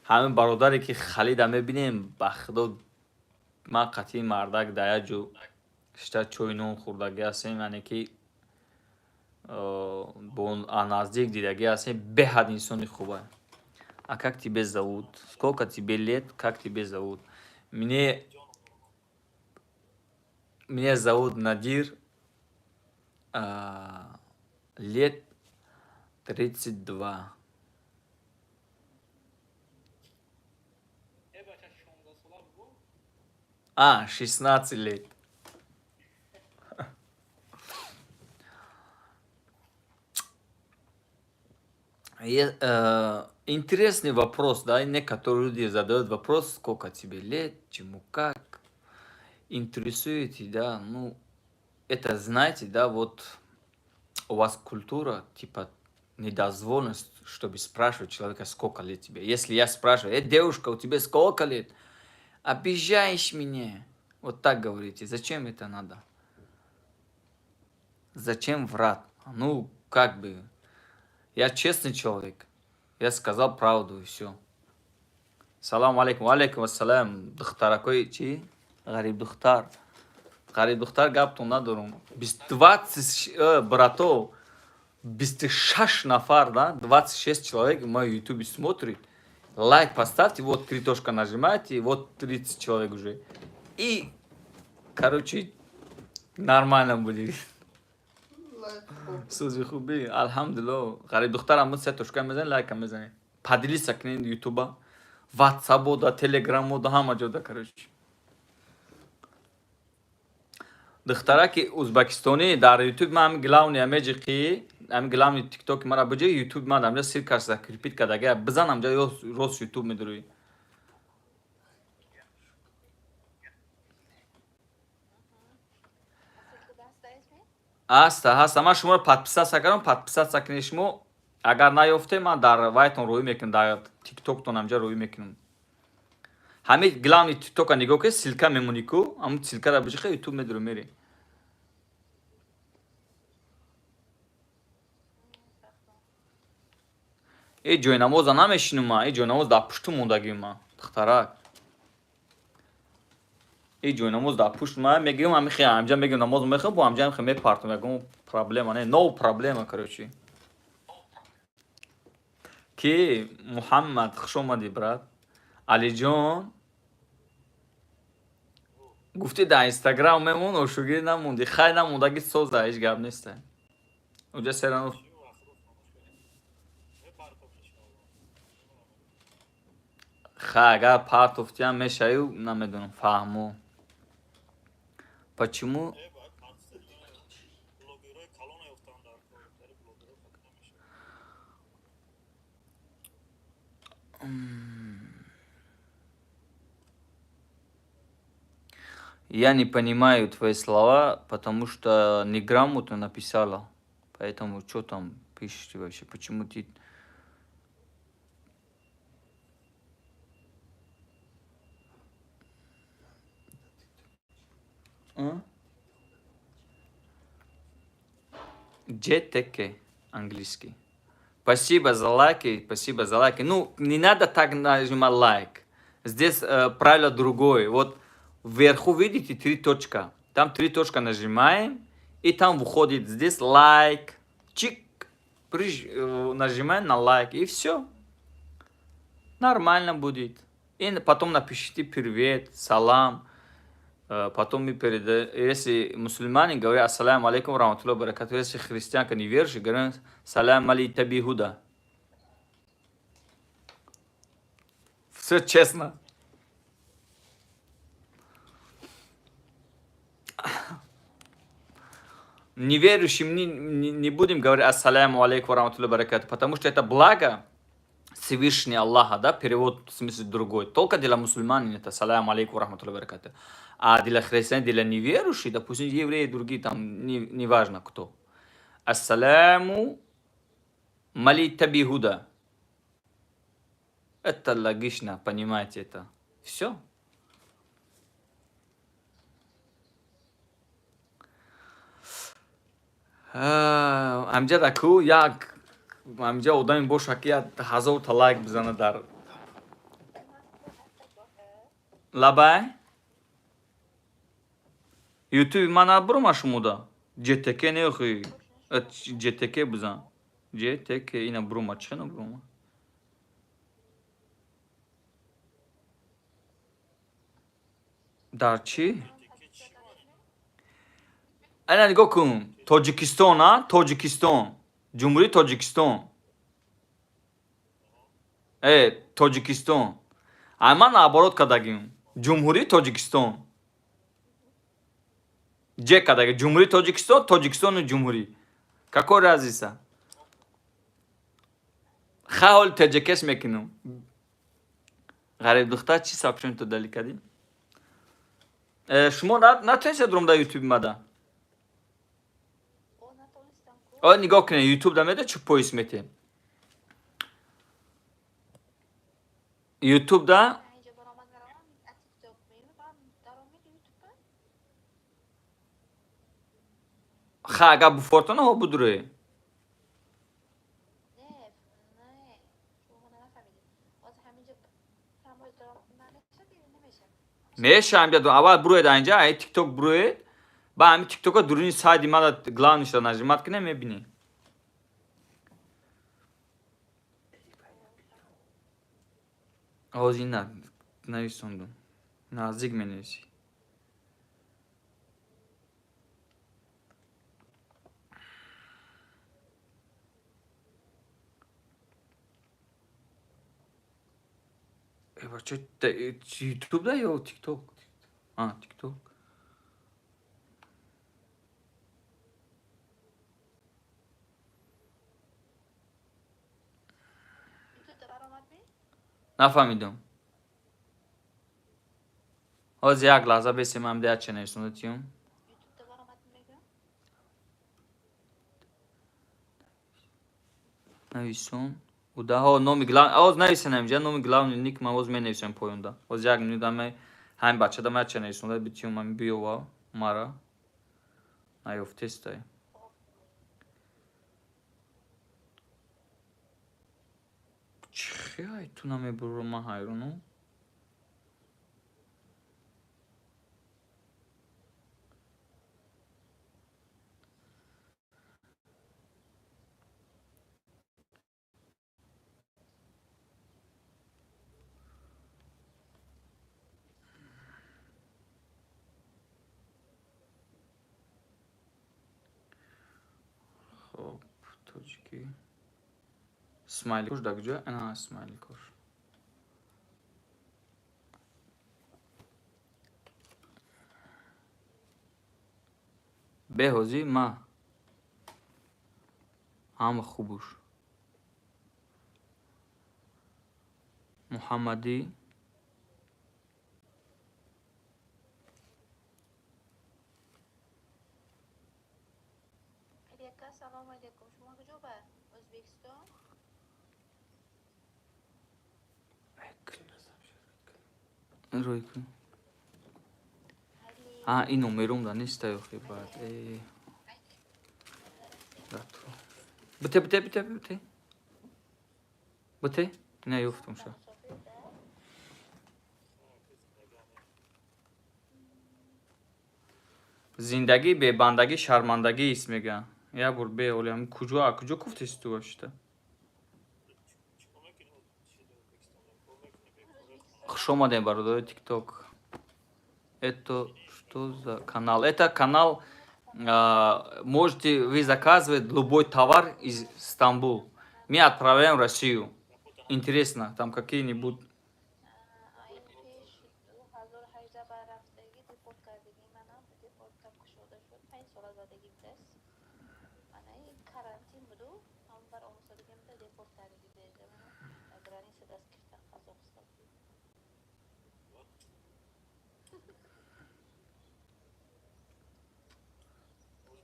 Ҳамин бародаре ки Халида мебинем, ба худо, ман қатъи мардак дар як ҷо шита чой нон хӯрдагӣ ҳастем, яъне ки бо наздик дидагӣ ҳастем, беҳад инсони хуба. А как тебе зовут? Сколько тебе лет? Как тебе зовут? Меня зовут Надир, лет 32. А, 16 лет. Интересный вопрос, да, некоторые люди задают вопрос, сколько тебе лет, чему, как, интересуете, да, ну, это, знаете, да, вот у вас культура, типа, недозволенность, чтобы спрашивать человека, сколько лет тебе. Если я спрашиваю: «Эй, девушка, у тебя сколько лет?» Обижаешь меня. Вот так говорите. Зачем это надо? Зачем врать? Ну, как бы, я честный человек. Я сказал правду, и все. Салам алейкум. Алейкум ассалам. Духтаракой чи? Ғариб духтар. Ғариб духтар, гаптон надорум. 20, братов, 26 нафар, да? 26 человек в моем ютубе смотрит. Лайк поставьте, вот три точка нажимаете, вот 30 человек уже. И, короче, нормально будет. Сӯзи хуби, алҳамдулилло. Ғариб духтарам, се точка мезанед, лайка мезанед. Поделиться кунед ютуба, ватсабода, телеграмода, ҳама ҷода, короче. Духтараки узбекистонӣ, дар ютуб ман ҳами главный амеҷиқи, ҳами главный тиктоки мара биҷои ютуб ман амҷа ссылка ш закрепить кардага, бизан, амҷа рост ютуб медурӯӣ. Аста, ҳаста. Ман шуморо подписаться кардам, подписаться кунед шумо. Агар наёфте, ман дар вайтон рӯӣ мекунам, дар тиктоктон амҷа рӯӣ мекунам. Ҳамин главный тиктока нигоҳ кунед, ссылка мемонӣ ку, ҳамн ссылка ра биҷиқа, ютуб медурӯ, мерӣ. Э, ҷойнамоза намешинум ман, э, ҷойнамоз дар пушту мондагим ман, духтарак. Э, ҷойнамоз дар пушт ман мегӯям, ҳамихе ҳамҷа мегӯям, намоз мехоҳам, бо ҳамҷа ҳамихе мепартам, ягон проблема не, no проблема, короче. Ки Муҳаммад, хуш омадӣ, брат. Алиҷон, гуфтӣ дар инстаграм мемон, ошугирӣ намондӣ, хай, намондаги соза, ҳеҷ гап неста. Уҷа серано. Хай, агар партофтиам мешавӣ, намедонам, фаҳмо. Почему? Э, бояд блогерҳои калона ёфтан дар кор, тари блогерҳо хати намешавад. Я не понимаю твои слова, потому что неграмотно написала. Поэтому что там пишете вообще? Почему ты... А? JTK, английский. Спасибо за лайки, спасибо за лайки. Ну, не надо так нажимать лайк. Здесь правило другое. Вот вверху видите три точка. Там три точка нажимаем, и там выходит здесь лайк. Чик. Нажимаем на лайк, и все. Нормально будет. И потом напишите привет, салам. Потом мы передаем, если мусульмане говорят ассаляму алейкум рахматуллахи баракату, если христианка неверующие говорят салям али табихуда. Все честно. Неверующим не будем говорить ассаляму алейкум рахматуллахи баракату, потому что это благо. Всевышний Аллаха, да, перевод в смысле другой. Только для мусульман это салям алейкум рахматуллахи баракату. А для христиан, для неверующих, допустим, евреи, другие там, неважно кто. Ассаляму малитабихуда. Это логично, понимаете это. Все. Амҷад аку як амҷа одаме боша ки як 1000 та лайк бизана дар лабай ютуби ман набурома шумода ҷтк неохи ҷтк бизан ҷтк ина бурома чӣ набурома. Дар чӣ? Ана нигоҳ кун, Тоҷикистон, а Тоҷикистон, Ҷумҳурии Тоҷикистон, Тоҷикистон. Ай ман наоборот кардагим, Ҷумҳурии Тоҷикистон ҷе кардаги, Ҷумҳурии Тоҷикистон, Тоҷикистону ҷумҳурӣ, какой разница? Хай, ҳоли теҷекеш мекунам. Ғарибдухтар, чӣ сообщение то дали кардӣ? Шумо натонистед дуром дар ютуби мада? О, натонистам ку. О, нигоҳ кунед, ютуб да меда чӣ поиск метем ютуб да. Инҷо баромад наравам, а тикток меёбам, даромед ютуба. Ха, агар буфортона ҳо будурӯе. Не, не, шумо нафаҳмидед. Ҳозир ҳаминҷо прамоз даромад мешад ё намешад? Меша, амҷа аввал буроед анҷа, ай тикток буроед, ба ҳами тиктока дуруни сайди мада главный шуда нажимать кунед, мебинӣ. Ҳозир ина нависондум, наздик менависӣ. Бача, ютуб да ё тикток? А, тикток. Ютубда баромад ми? Нафаҳмидум. Ҳозир як лаҳза бесем, ам дея ча нависонда тиюм. Ютубда баромад мегӯям? Нависон удаҳо номи глав ҳоз нависен инҷа, номи главный ник ман ҳоз менависем поёнда. Ҳоз як минут, ама ҳамин бачада ма ча нависонда битиюм, ами биёва мара наёфтестай. Чӣ ай ту намебурро, ман ҳайронам. Хоб, тоҷикӣ смайликош дар куҷо? Ана смайликош. Беҳозӣ ма ҳама хубуш Муҳаммадӣ. Али ака, салому алейкум. Шумо куҷо ба? Ӯзбекистон? Рӯй кун. Али. А, ин номерум да неста охи баъд. Бите, бите, бите, бите. Бите? Не ёфтум ша. Мусофир да? Зиндагӣ бебандагӣ шармандагист, мегӯянд. Як бор беолиам куҷо, а куҷо куфтеси ту вообще? Чикор мекунӣ? Чӣ дар Ӯзбекистон кор мекунӣ? Бекор? Хуш омадем, бародари ТикТок. Это что за канал? Это канал, можете вы заказывать любой товар из Стамбул. Мы отправляем в Россию. Интересно, там какие-нибудь. Ай пеш 2018 ба рафтагӣ, депорт кардагӣ, манам депортам кушода шуд, 5 сола задагӣ будааст. Мана ин карантин буду, ҳамон бар омӯзадагӣ буда, депорт кардагӣ буда.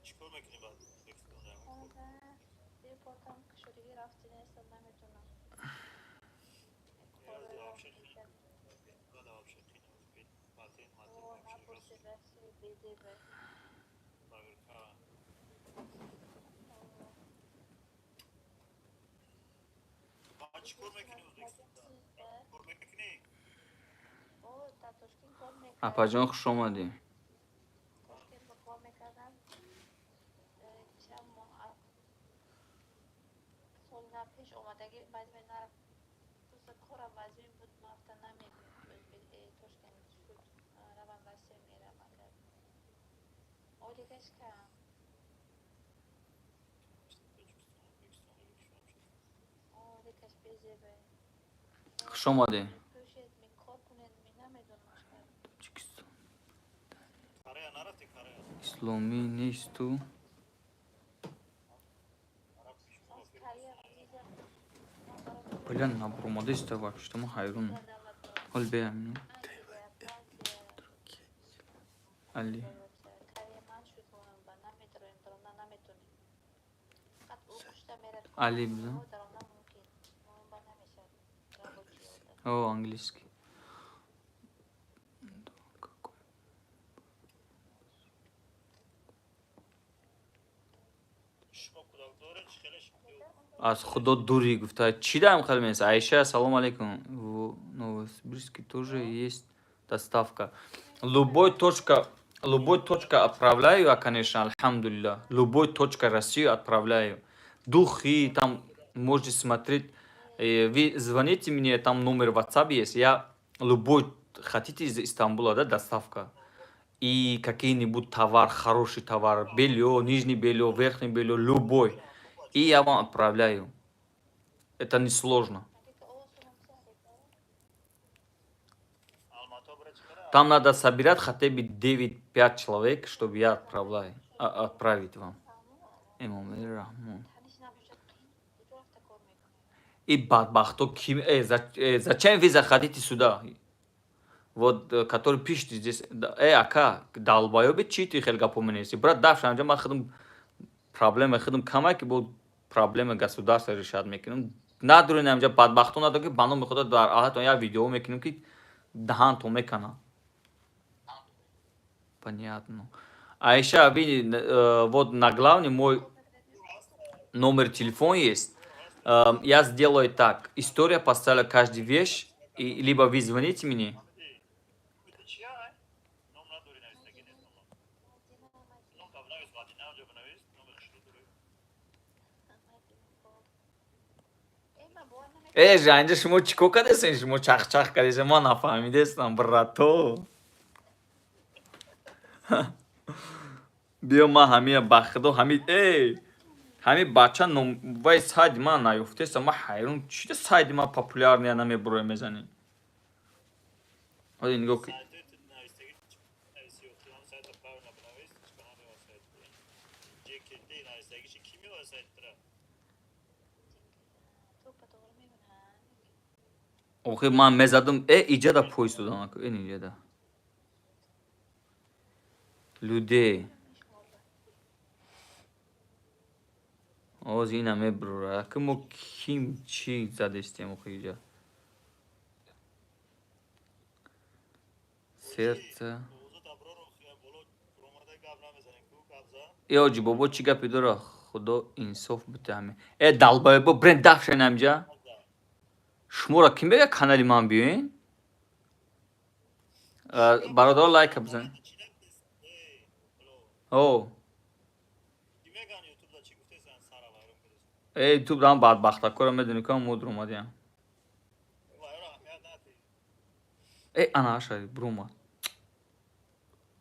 Чӣ кор мекунӣ баъд Ӯзбекистон? Депортам шудагӣ рафти нестам, наметонам. Язди вообще хин. Бада вообще хин. Патент, матент вообще Напурсид, рафти безебе. Проверка. Баъд чӣ кор мекунӣ Ӯзбекистонда? Кор мекунӣ? О, дар Тошкент кор мекардам. Апаҷон, хуш омадӣ. Тошкент ба кор мекардам. Чанд моҳ сол на пеш омадагӣ, баъд ме нарафт. Просто корам вазмин буд, ман гуфтам намебиём Тошкент шуд. Равам Россия мерам агар. Ойликаш кам. Тоҷикистон, Ӯзбекистон вообще. Ойликаш безебе. Хуш омадӣ. Пӯшед, ми кор кунед, ми намедонам чӣ кор. Тоҷикистон. Корея нарафтӣ, Корея? Исломӣ несту. Нарафтӣ шумо Аз ба Корея виза ман барам. Бля, набуромадаиста вообще, мо ҳайрон. Ҳол беям. Англия, Франсия, Али. Корея ман шуд, ба намедроем, даромда наметонем. Фақат оқушта мерад. Али бизан. Даромда мумкин. Ба намешавад. Рабочий ода. О, английский. Какой? Шумо кӯдак доред? Чӣ хеле Аз худо дурӣ гуфта. Чӣ даам хел мест? Айша, салом алейкум. В Новосибирске тоже есть доставка. Любой точка отправляю, я, конечно, альхамдулилля. Любой точка Россию отправляю. Духи, там можете смотреть. Вы звоните мне, там номер WhatsApp есть. Я любой, хотите из Истамбула, да, доставка. И какие-нибудь товар, хороший товар, белье, нижнее белье, верхнее белье, любой. И я вам отправляю. Это несложно. Алмато бира чӣ хеле? Там надо собирать хотя бы 9-5 человек, чтобы я отправляю, отправить вам. Эмомали Раҳмон. Таниш набошад, қин. Куҷо рафта кор мекунӣ? И бадбахто ким... Зачем вы заходите сюда? Вот, который пишет здесь. Ака, долбоёбе, чи ты хел гапо менеси? Брат, дафш, анҷа ман худам проблема худам камай ки бо проблема государство решать мекунам. Надурин анҷа бадбахто надор ки ба номи худо дар алҳатон як видео мекунем ки даҳантон мекана. Понятно. Айша, вы, вот на главный мой номер телефона есть. Я сделаю так. История поставлю каждую вещь, и либо вы звоните мне. Чия? Ном надорӣ, навистагӣ нест нома. Ном та бинавис, Мадина ҷо бинавис, номи хушрӯ дорӣ. Жанҷа, шумо чӣ кор кардесен? Шумо чахчах кардесен, ман нафаҳмидестам, брато. Биё, ман ҳамия ба худо ҳами ҳами бача ном вай сайди ман наёфтеста, ман ҳайрон, чида сайди ман популярный намебуроя мезанӣ. Оди нигоҳ ки. Сайтои ту навистагӣ нависи охирон сайта правильно бинавис, чӣ канал ё сайт. ЖКД навистагӣ чи ки меояд сайт тра? Тупа тоғри мебинам. Охи ман мезадам, иҷада поиск додам, ин иҷада. Людей. Оз ина мебурора. Ки мо ким чӣ задестем охи иҷа? Сердце. Овоза даброро охия боло ромада гап намезанем ку гап за. Э, оҷи бобо чӣ гапе дора? Худо инсоф бите ҳаме. Э, долбоёбо, брен дафшен амҷа. Шуморо ким бега канали ман биёен? Бародаро, лайка бизан. Чӣ набудест? Эй, алло. О, Чӣ меган ютубда чӣ гуфтесан сара вайрон кардесан? э, ютуб дам бадбахтакора медони ка мудр омадиям. Вайро аҳамият надиҳ. Э, ана аша брума.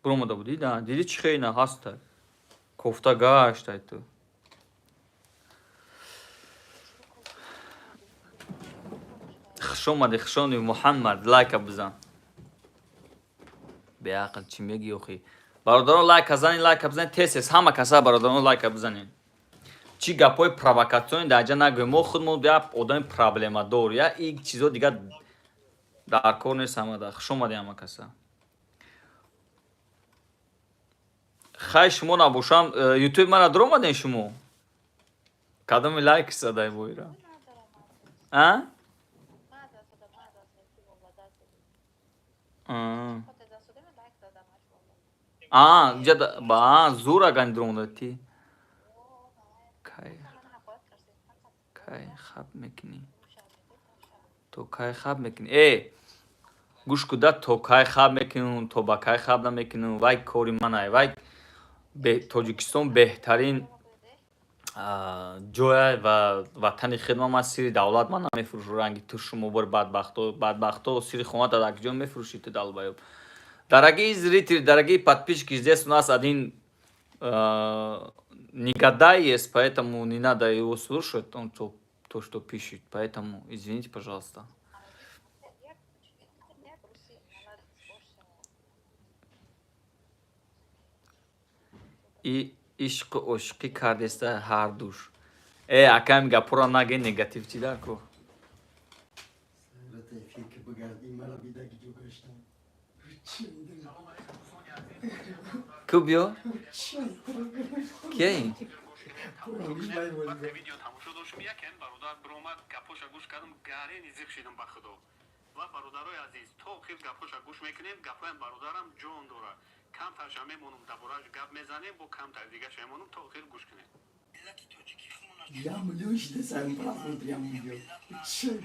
Брумада будӣ, да? Дидӣ чӣ хейна ҳаста? Кофта гаштай ту. Хуш омадӣ, хуш омадӣ, Муҳаммад, лайка бизан. Беақл чӣ мегӣ охи? Бародарон, лайка занед, лайка бизанед, тез тез ҳама каса, бародарон, лайка бизанед. Чӣ гапҳои провокатсионӣ дар ҷа нагӯем. Мо худмон як одами проблемадор, я и чизо дигар дар кор нест ҳамада. Хуш омадӣ ҳама каса. Хай, шумо набошам, ютуб мана дуромаден шумо? Кадоми лайк задай боира? А? А, ба зур агани дуромада ти. Кай хаб мекунӣ? То кай хаб мекунӣ? Э, гӯш куда, то кай хаб мекунам, то ба кай хаб намекунам, вай кори манай, вай Тоҷикистон беҳтарин ҷоя ва ватани хидма. Ман сири давлат ман намефурӯшу, ранги ту шумо бори бадбахто, бадбахто сири хоната дар куҷо мефурӯшӣ ту, долбоёб? Дорогие зрители, дорогие подписчики, здесь у нас один негодяй есть, поэтому не надо его слушать, он то, что пишет, поэтому извините, пожалуйста. И ишқу ошиқӣ кардеста ҳардуш. Э, акам, гапора наге, негатив чӣ дар ко? Сурати эфир ки бигардӣ, мара бидаги ҷо гаштам. Ку биё? Кияи? Видео тамошо доштем, якен бародар биромад, гапоша гӯш кардам, гарени зиқ шидам ба худо. Ва бародарои азиз, то охир гапоша гӯш мекунем, гапоям бародарам ҷон дорад. Камтарша мемонам, дар борааш гап мезанем, бо камтар дигаша мемонам, то охир гӯш кунем. Я миллион шида сарм просмотр, я миллион.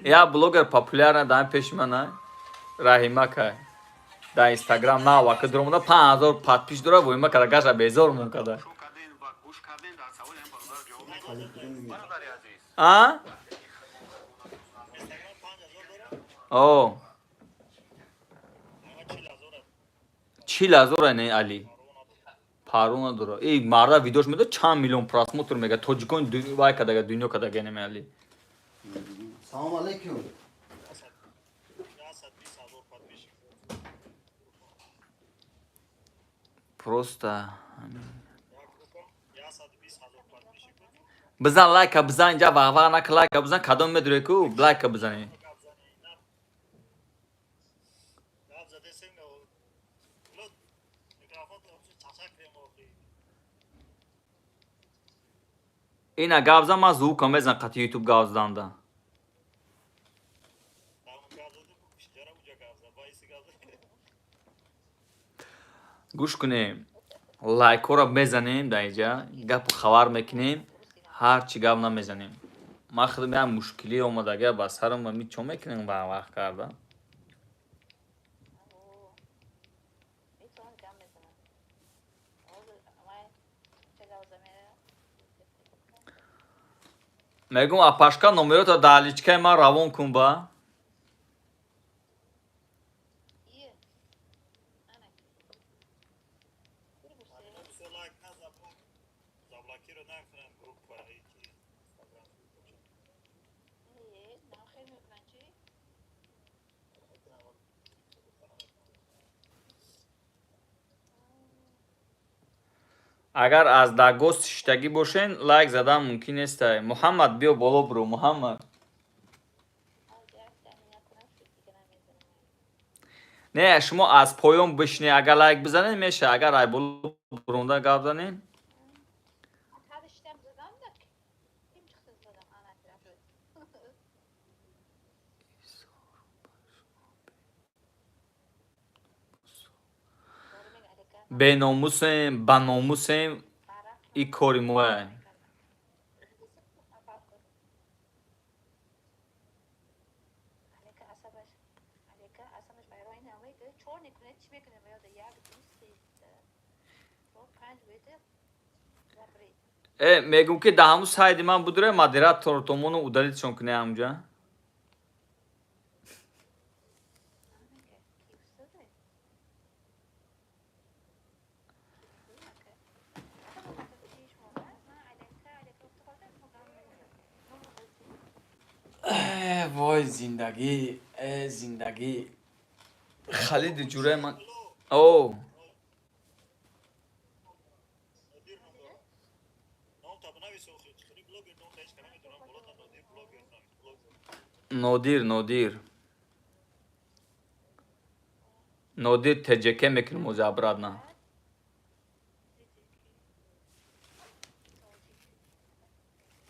Я блогер популярна дар пеши мана Раҳима кай. Дар Инстаграм навака дуромада, 5000 подписчик дора, воима када гаша безор мон када. Шо кардем ва гӯш кардем, дар саволям бародар ҷавоб медодем. Бародари азиз, А? Инстаграм 5000 дорад? О, Ама 40 000. 40 000 не Али. Паро надора. Э, марда видеош медод, чанд миллион просмотр мега. Тоҷикон вай кадага, дунё кадага неми Али. Салом алейкум. 120 000 подписчик. Просто 120 000 подписчик буд. бизан, лайка бизан, инҷа вағвағ нака, лайка бизан, кадом медуре ку лайка бизанӣ. Гап зани, на. Гап задесем, лот микрофон чақчақ кунем охи. Ина гап зан, ман звука мезан қати ютуб гап заданда. Тамом, гап задем, ҷара уҷа гап зад, баиси гап зад. Гӯш кунем, лайкҳоро мезанем, дар инҷа гапу хабар мекунем, ҳарчи гап намезанем. Ман худам як мушкилӣ омадага ба сарам, ми чо мекунем вақт карда. Метавонад гап мезанад. Ҳозир ман ча гап замера? Мегум, апашка, номерото дар личкаи ман равон кун ба. Ие. Ана. Все лайк назад, заблокировать накунам группа ки Инстаграм. Ие, нахел мекунанд чӣ? Мекунам. Агар аз дагост шиштагӣ бошен, лайк задан мумкин нестай. Муҳаммад, биё боло, биро, Муҳаммад. Ҳозир як дами накунам шуд, дига намезанам. Не, шумо аз поён бишинед, агар лайк бизанед, мешавад, агар ай боло буронда гап занед. Ҳар иштам задам да ким чиқса задам, ана шуд. To'g'ri мега, алика. Беномусем, ба номусем, и кори моя. Алика асабаш, алика асабаш байрои намега, чор мекунед, чӣ мекунед? Ёда як, ду, се, чор, панҷ гӯеда забрид. Э, мегум ки дар ҳамун сайди ман будуре, модератор томону удалитшон кунед ҳамунҷа. Ки устоде? Ки ака? Ман алика, алика гуфта хотир гам мезанам. Э, вой зиндагӣ, э зиндагӣ. Халиди ҷураи ман. О, Нодир ном дорам. Ном та бинавис охи. Хеле блогер ном та ҳеч кара медонам. Болота Нодир блогер навис, блогер. Нодир, Нодир. Нодир ТЖК мекунем ози обратно. Диди.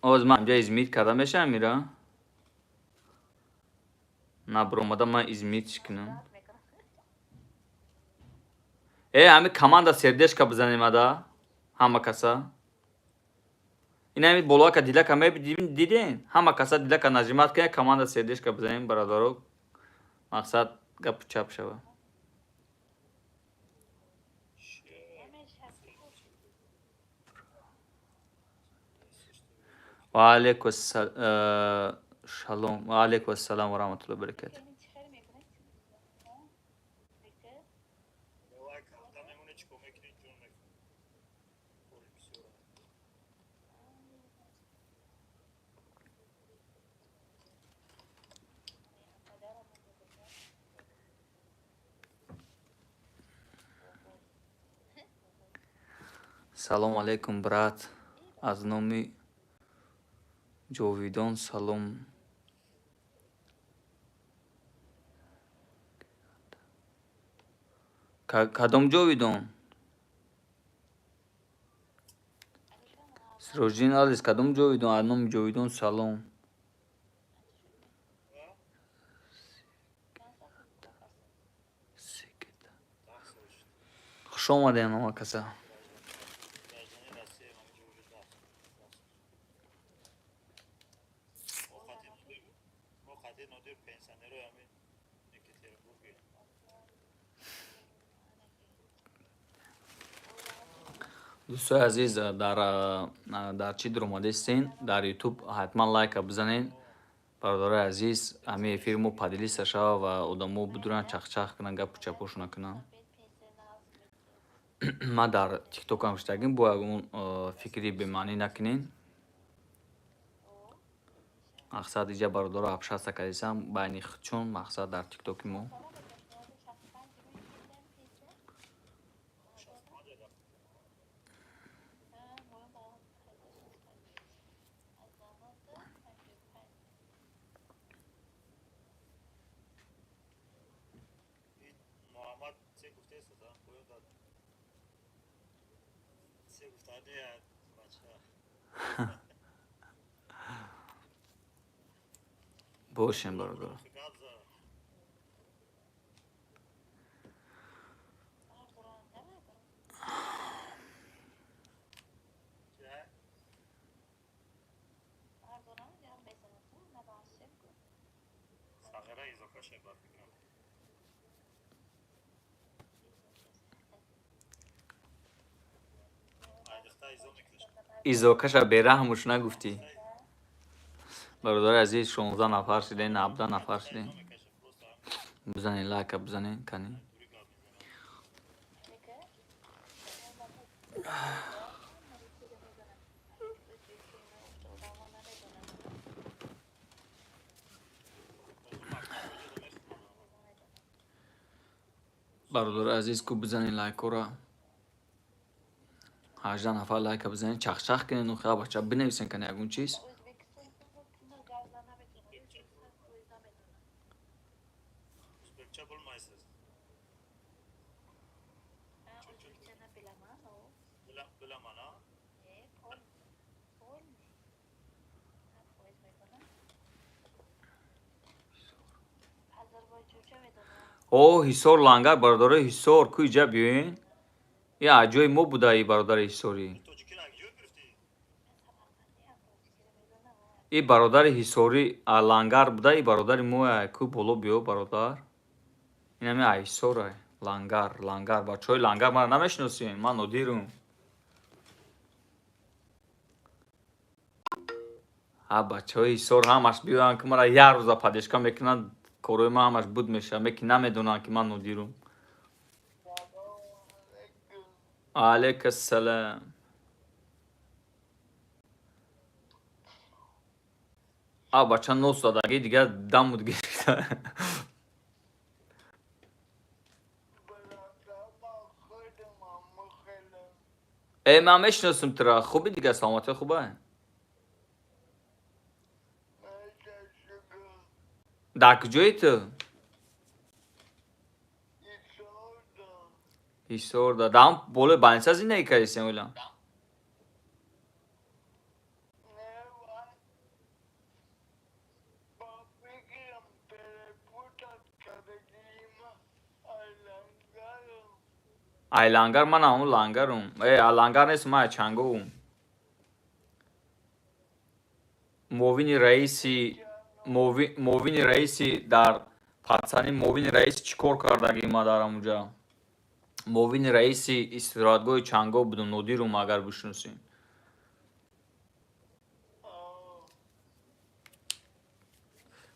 Оз ман инҷа измит карда мешавам мира? На, биромада ман измитш кунам. Э, ҳами команда сердечка бизанем ада ҳама каса. Ин ҳами болоака дилака диден? Ҳама каса дилака нажимать кунед, команда сердечка бизанем, бародаро. Мақсад гапу чап шава. Ва алейкум шалом, ва алейкум ассалом ва раҳматуллоҳи ва баракатуҳ. Салом алейкум, брат. Аз номи Ҷовидон салом. Кадом Ҷовидон? Сироҷиддин Азиз, кадом Ҷовидон? Аз номи Ҷовидон салом. Хуш омадем ҳама каса. Дӯстои азиз, дар чӣ дуромадестен? Дар Ютуб ҳатман лайка бизанед. Бародарои азиз, ҳамин эфири мо поделиться шава ва одамо бидуранд, чахчах кунанд, гапу чапошона кунанд. Ман дар тиктокам шитагим, бо ягон фикри бемаънӣ накунед. Мақсад иҷа бародаро общаться кардисам байни худшон, мақсад дар тиктоки мо. Бошем, бародар. Изокаша бераҳмуш нагуфтӣ. Бародари азиз, 16 нафар шудем, 17 нафар шудем. Бизанед лайка, бизанед кани. Бародари азиз, ку бизанед лайкора. 18 нафар лайка бизанед, чахчах кунед, ну хела бача бинависен кани ягон чиз. О, Ҳисор лангар, бародарои Ҳисор, ку иҷа биёен. И аз ҷои мо буда и бародари Ҳисорӣ. И бародари Ҳисорӣ лангар буда, и бародари мо ку боло биё, бародар. Инами аз Ҳисор лангар, лангар. Бачаҳои лангар маро намешиносем, ман Нодирум. Ҳа, бачаҳои Ҳисор ҳамаш биёянд, ки маро як рӯза поддержка мекунанд, корҳои ман ҳамаш буд мешавад, лекин намедонанд, ки ман Нодирум. Алейк ассалам. А бача нос задаги дигар дамуд гирифта. Э, ман мешиносам тура. Хуби дигар, саломатӣ хуба? Дар куҷои ту? Ҳисорда. Дар ҳам болои больница зиндагӣ кардисем, ойлам? Ай лангар ман ҳамун лангарум. Лангар нест, ман чанговум. Муовини раиси дар пацани муовини раис чӣ кор кардаги ма дар ҳамунҷа? Муовини раиси истироҳатгоҳи Чангов будум, Нодирум, агар бишносем.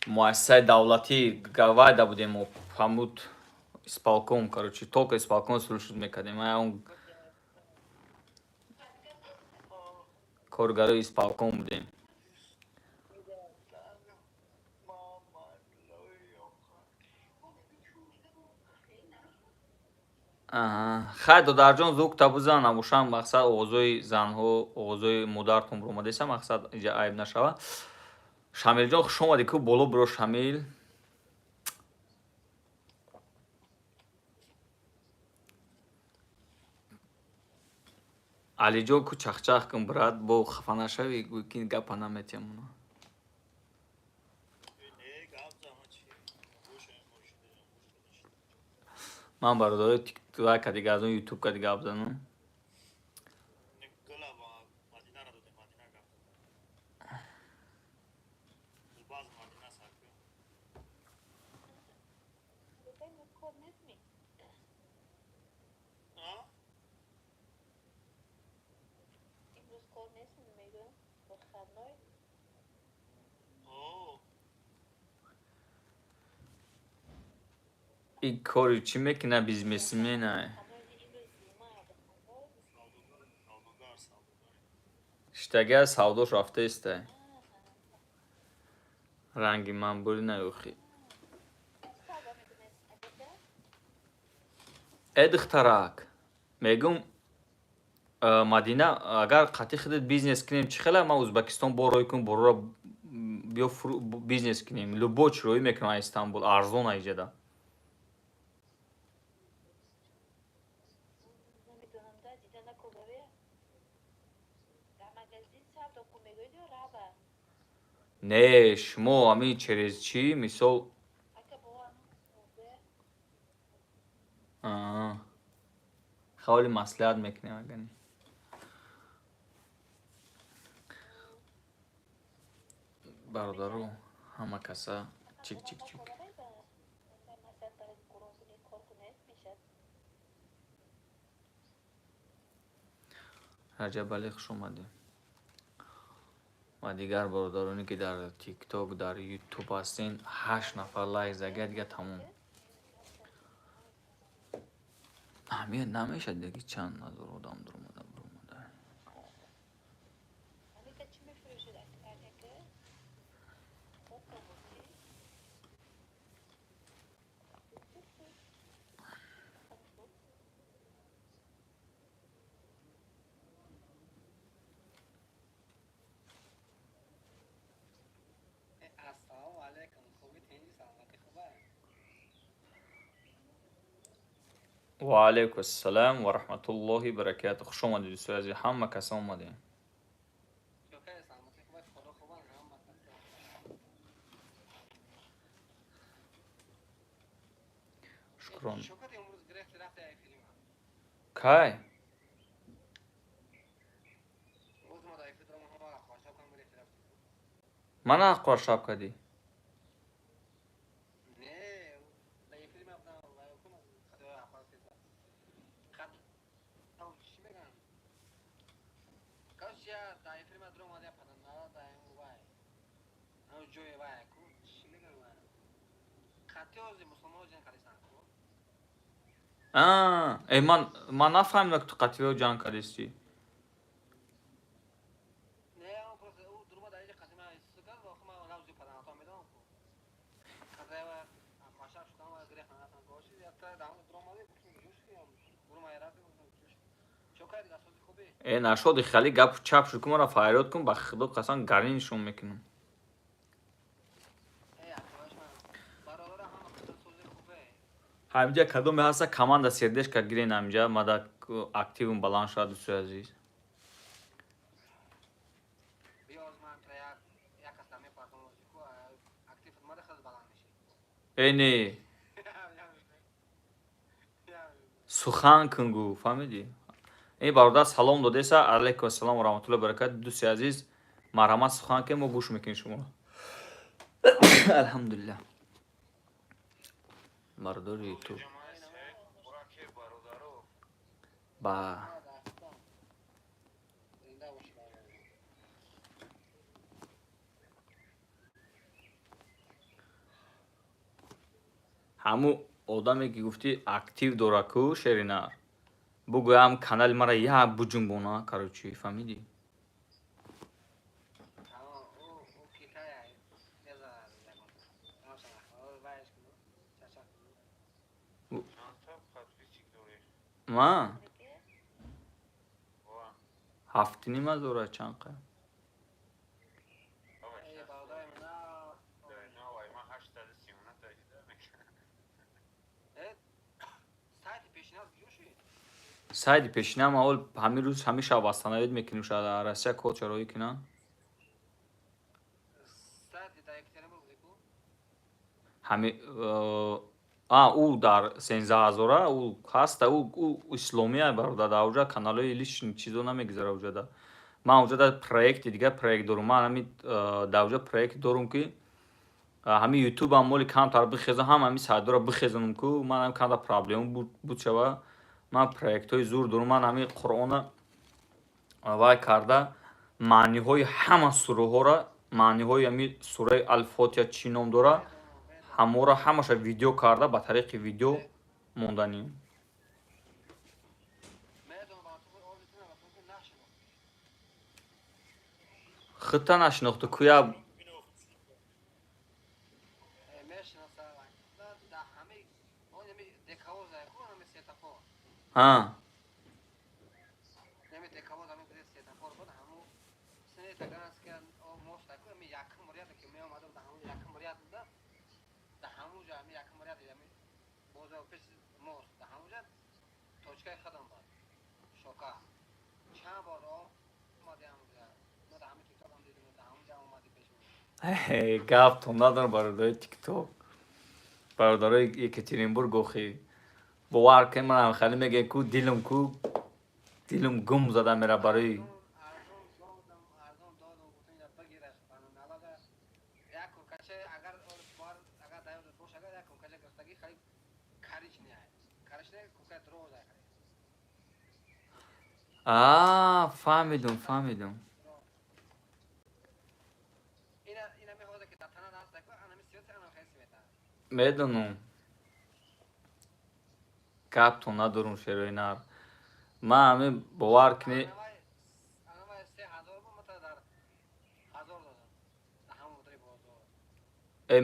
Муассисаи давлатӣ Гавайда будем, ҳамуд исполком, короче, только исполком слушать мекардем. Он коргарои исполком будем. Хай, додарҷон, звук та бизан, набошам мақсад овозои занҳо, овозои модаратон биромадеса, мақсад инҷа айб нашава. Шамилҷон, хуш омадӣ, ку боло биро, Шамил. Алиҷон, ку чахчах кун, брат, бо хафа нашавӣ, гӯй ки гапа наметиҳам. Ман бародарои тикток кадига аз он ютуб кадига гап занам. Ин кори чӣ мекунад бизнесмена? Штага савдош рафтаеста. Ранги ман бури наёхӣ. Э духтарак, мегум Мадина, агар қатъи худат бизнес кунем, чӣ хела ман Ӯзбекистон бо рой кун, борора биё бизнес кунем. Любой чӣ роӣ мекунам аз Истанбул, арзон аиҷада. Не, шумо ҳамин через чӣ, мисол хавли маслиҳат мекунем агар не. Бародаро, ҳама каса чик чик чик. Раҷабалӣ, хуш омадӣ. Ва дигар бародароне ки дар тикток, дар ютуб ҳастен, 8 нафар лайк зага, дига тамом. Аҳамият намешад диги чанд ҳазор одам дуромада буромада. Ва алайкум ассалом ва раҳматуллоҳи баракатуҳ. Хуш омадед, дӯстои азиз, ҳама каса омадем. Шукрон. Кай? Мана аққор кардӣ? Ман нафаҳмидам, ки ту қатъиё ҷанг кардистӣ. Нашоди хеле гап чап шуд, ки маро фарёд кун, ба худо қасам гарӣ нишон мекунам. Ҳаминҷа кадоме ҳаста команда сердечка гирен, ҳаминҷа мада активум баланд шавад, дӯстои азиз. Э не. Сухан кун гу, фаҳмидӣ? Ин бародар салом додеса, алайкум ассалом ва раҳматуллоҳи баракат. Дӯсти азиз, марҳамат, сухан ки мо гӯш мекунем шумо. Алҳамдулиллаҳ. Бародари ютуб. Ба ҳамун одаме ки гуфтӣ актив дора ку шеринар, бугӯям канали мара як буҷунбона, короче, фаҳмидӣ? Ма ҳафтиним ҳазора чанд қа? Сайти пешинам аввал ҳамин рӯз ҳамин шаб восстановить мекунем, шояд Россия код чароӣ кунам. Ҳами а ӯ дар 13 000-а ӯ ҳаста, ӯ исломия, бародар, дар уҷа каналҳои личный чизо намегузара уҷада. Ман уҷада проекти дигар проект дорум. Ман ҳами дар уҷа проект дорум, ки ҳами ютубам моли камтар бихезам, ҳам ҳами сайтдора бихезонам ку ман ҳам камтар проблема буд шава. Ман проектҳои зур дорум. Ман ҳами Қуръона вай карда, маъниҳои ҳама сураҳоро, маъниҳои ҳами сураи Алфотиҳа чӣ ном дора, ҳаморо ҳамаша видео карда, ба тариқи видео монданӣ. Худта нашинохту куя? Ҳа, гаптон надорам, бародарои Тикток, бародарои Екатеринбург. Охи, бовар кун, манам хеле мегӯям ку дилам ку дилам гум зада мера барои. А, фаҳмидум, фаҳмидум. Медонам, гаптон надорум, шерои нар. Ман ҳамин, бовар кунӣ, э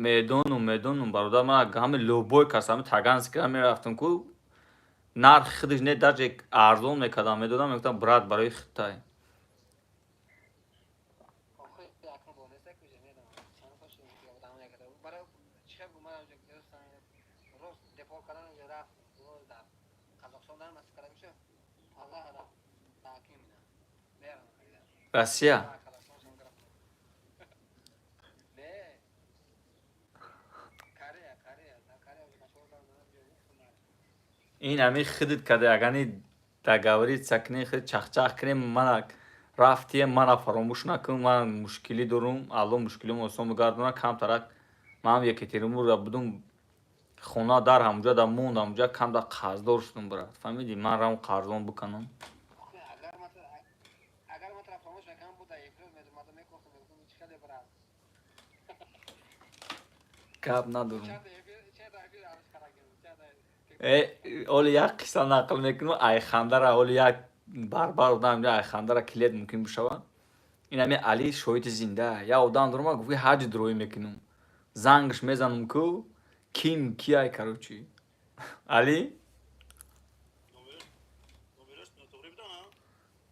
медонум, медонум, бародар. Ман ҳами любой кас ҳами Таганскира мерафтам ку, нархи худаш не, даже арзон мекардам, медодам, мегуфтам: «Брат, барои худтай». Россия. Ин ҳами худит карда, ягани договориться кунӣ, худ чахчах кунӣ, мана рафтие, мана фаромӯш накун. Ман мушкилӣ дорум, Алло мушкилим осон бигардона. Камтарак манам Екатеринбурга будум, хона дар ҳамуҷа да мондам, уҷа камтар қарздор шудум, брат, фаҳмидӣ? Ман равм қарзон бикунам. Гап надорум. Э, оли як қисса нақл мекунам, айхандара, оли як барбар одам айхандара клиент мумкин бишава. Ин ҳами Али шоҳиди зинда. Як одам дорум, гуфт, ҳаҷи дроӣ мекунам. Зангш мезанам ку, ким кияй, короче. Али?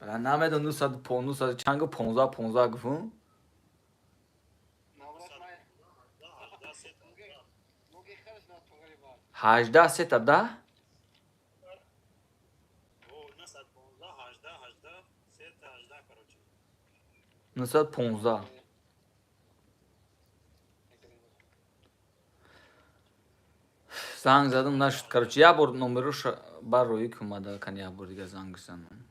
Намедонам, 900 чанд гуфт, 15 15 гуфтум. 18 сета 10? 915. Занг задам, нашуд. Короче, як бор номероша бар рӯӣ ки омада, кани як бор дига занг занам.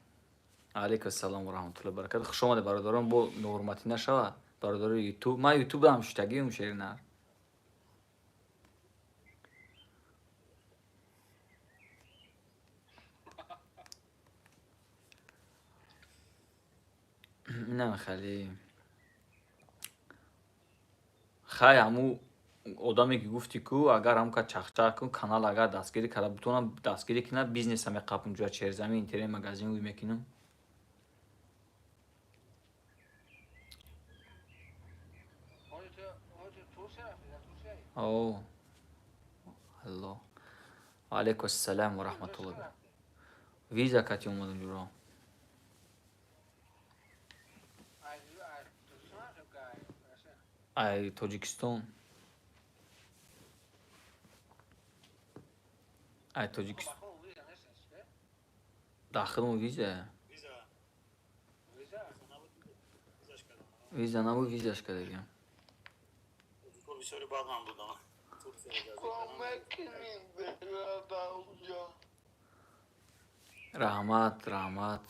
Алейкум ассалом ва раҳматуллоҳи баракату. Хуш омадед, бародарон, бо ноҳурматӣ нашавад. Бародарои Ютуб, ман Ютубам шиштагиум, шеринар. Инам хеле. Хай, ҳаму одаме ки гуфтӣ ку, агар ҳам ка чахчах кун, канал агар дастгирӣ карда бутонам, дастгирӣ кунад, бизнеса меқапам ҷоя черзами интернет магазин уй мекунам. О, алло. Ва алейкум ассалам ва раҳматуллоҳи. Виза кати омадам ҷуро. Ай Тоҷикистон. Ай Тоҷикистон. Дахилмо виза. Виза набуд, визаш кардагиам. Раҳмат, раҳмат.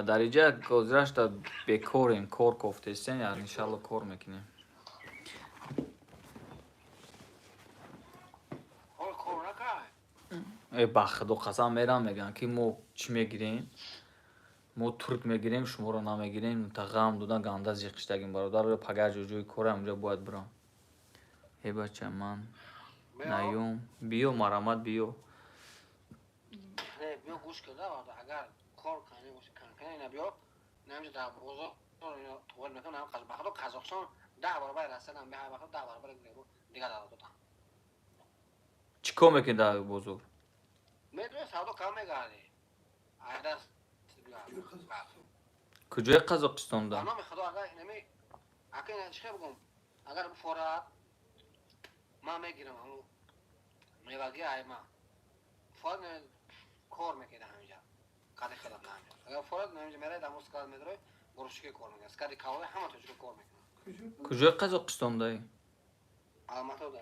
Дар иҷа гозирашта бекорем, кор кофтесем, иншалло кор мекунем. Э, ба худо қасам, мерам, мегӯям ки мо чӣ мегирем? Мо турк мегирем, шуморо намегирем. Та ғам додан, ганда зиқ шидагим, бародар, пагар ҷои корам унҷа бояд бирам. Э, бача, ман наём. Биё, марамат, биё. Не, биё, гӯш кун, агар кор кани боши, канкани на, биё, намҷа дар бозор товар мекунам, ба худо, Қазоқистон 10 баробари Россия, ба худо, 10 баробари дигар давлатота. Чӣ кор мекунӣ дар бозор? Медонӣ, савдо кам мегардӣ. Айдаст. Куҷои Қазоқистонда? Ба номи худо, агар нами ака, чӣ хел бигӯм, агар бифорад, ман мегирам ҳамун меваги айма. Форад, кор мекунад ҳаминҷа. Қади хелам ҳаминҷа. Агар форад, ҳаминҷа меравед, ҳамун склад медарои, грузчики кор мекунад. Склади калои ҳама тоҷико кор мекунад. Куҷои Қазоқистондаи? Алматода.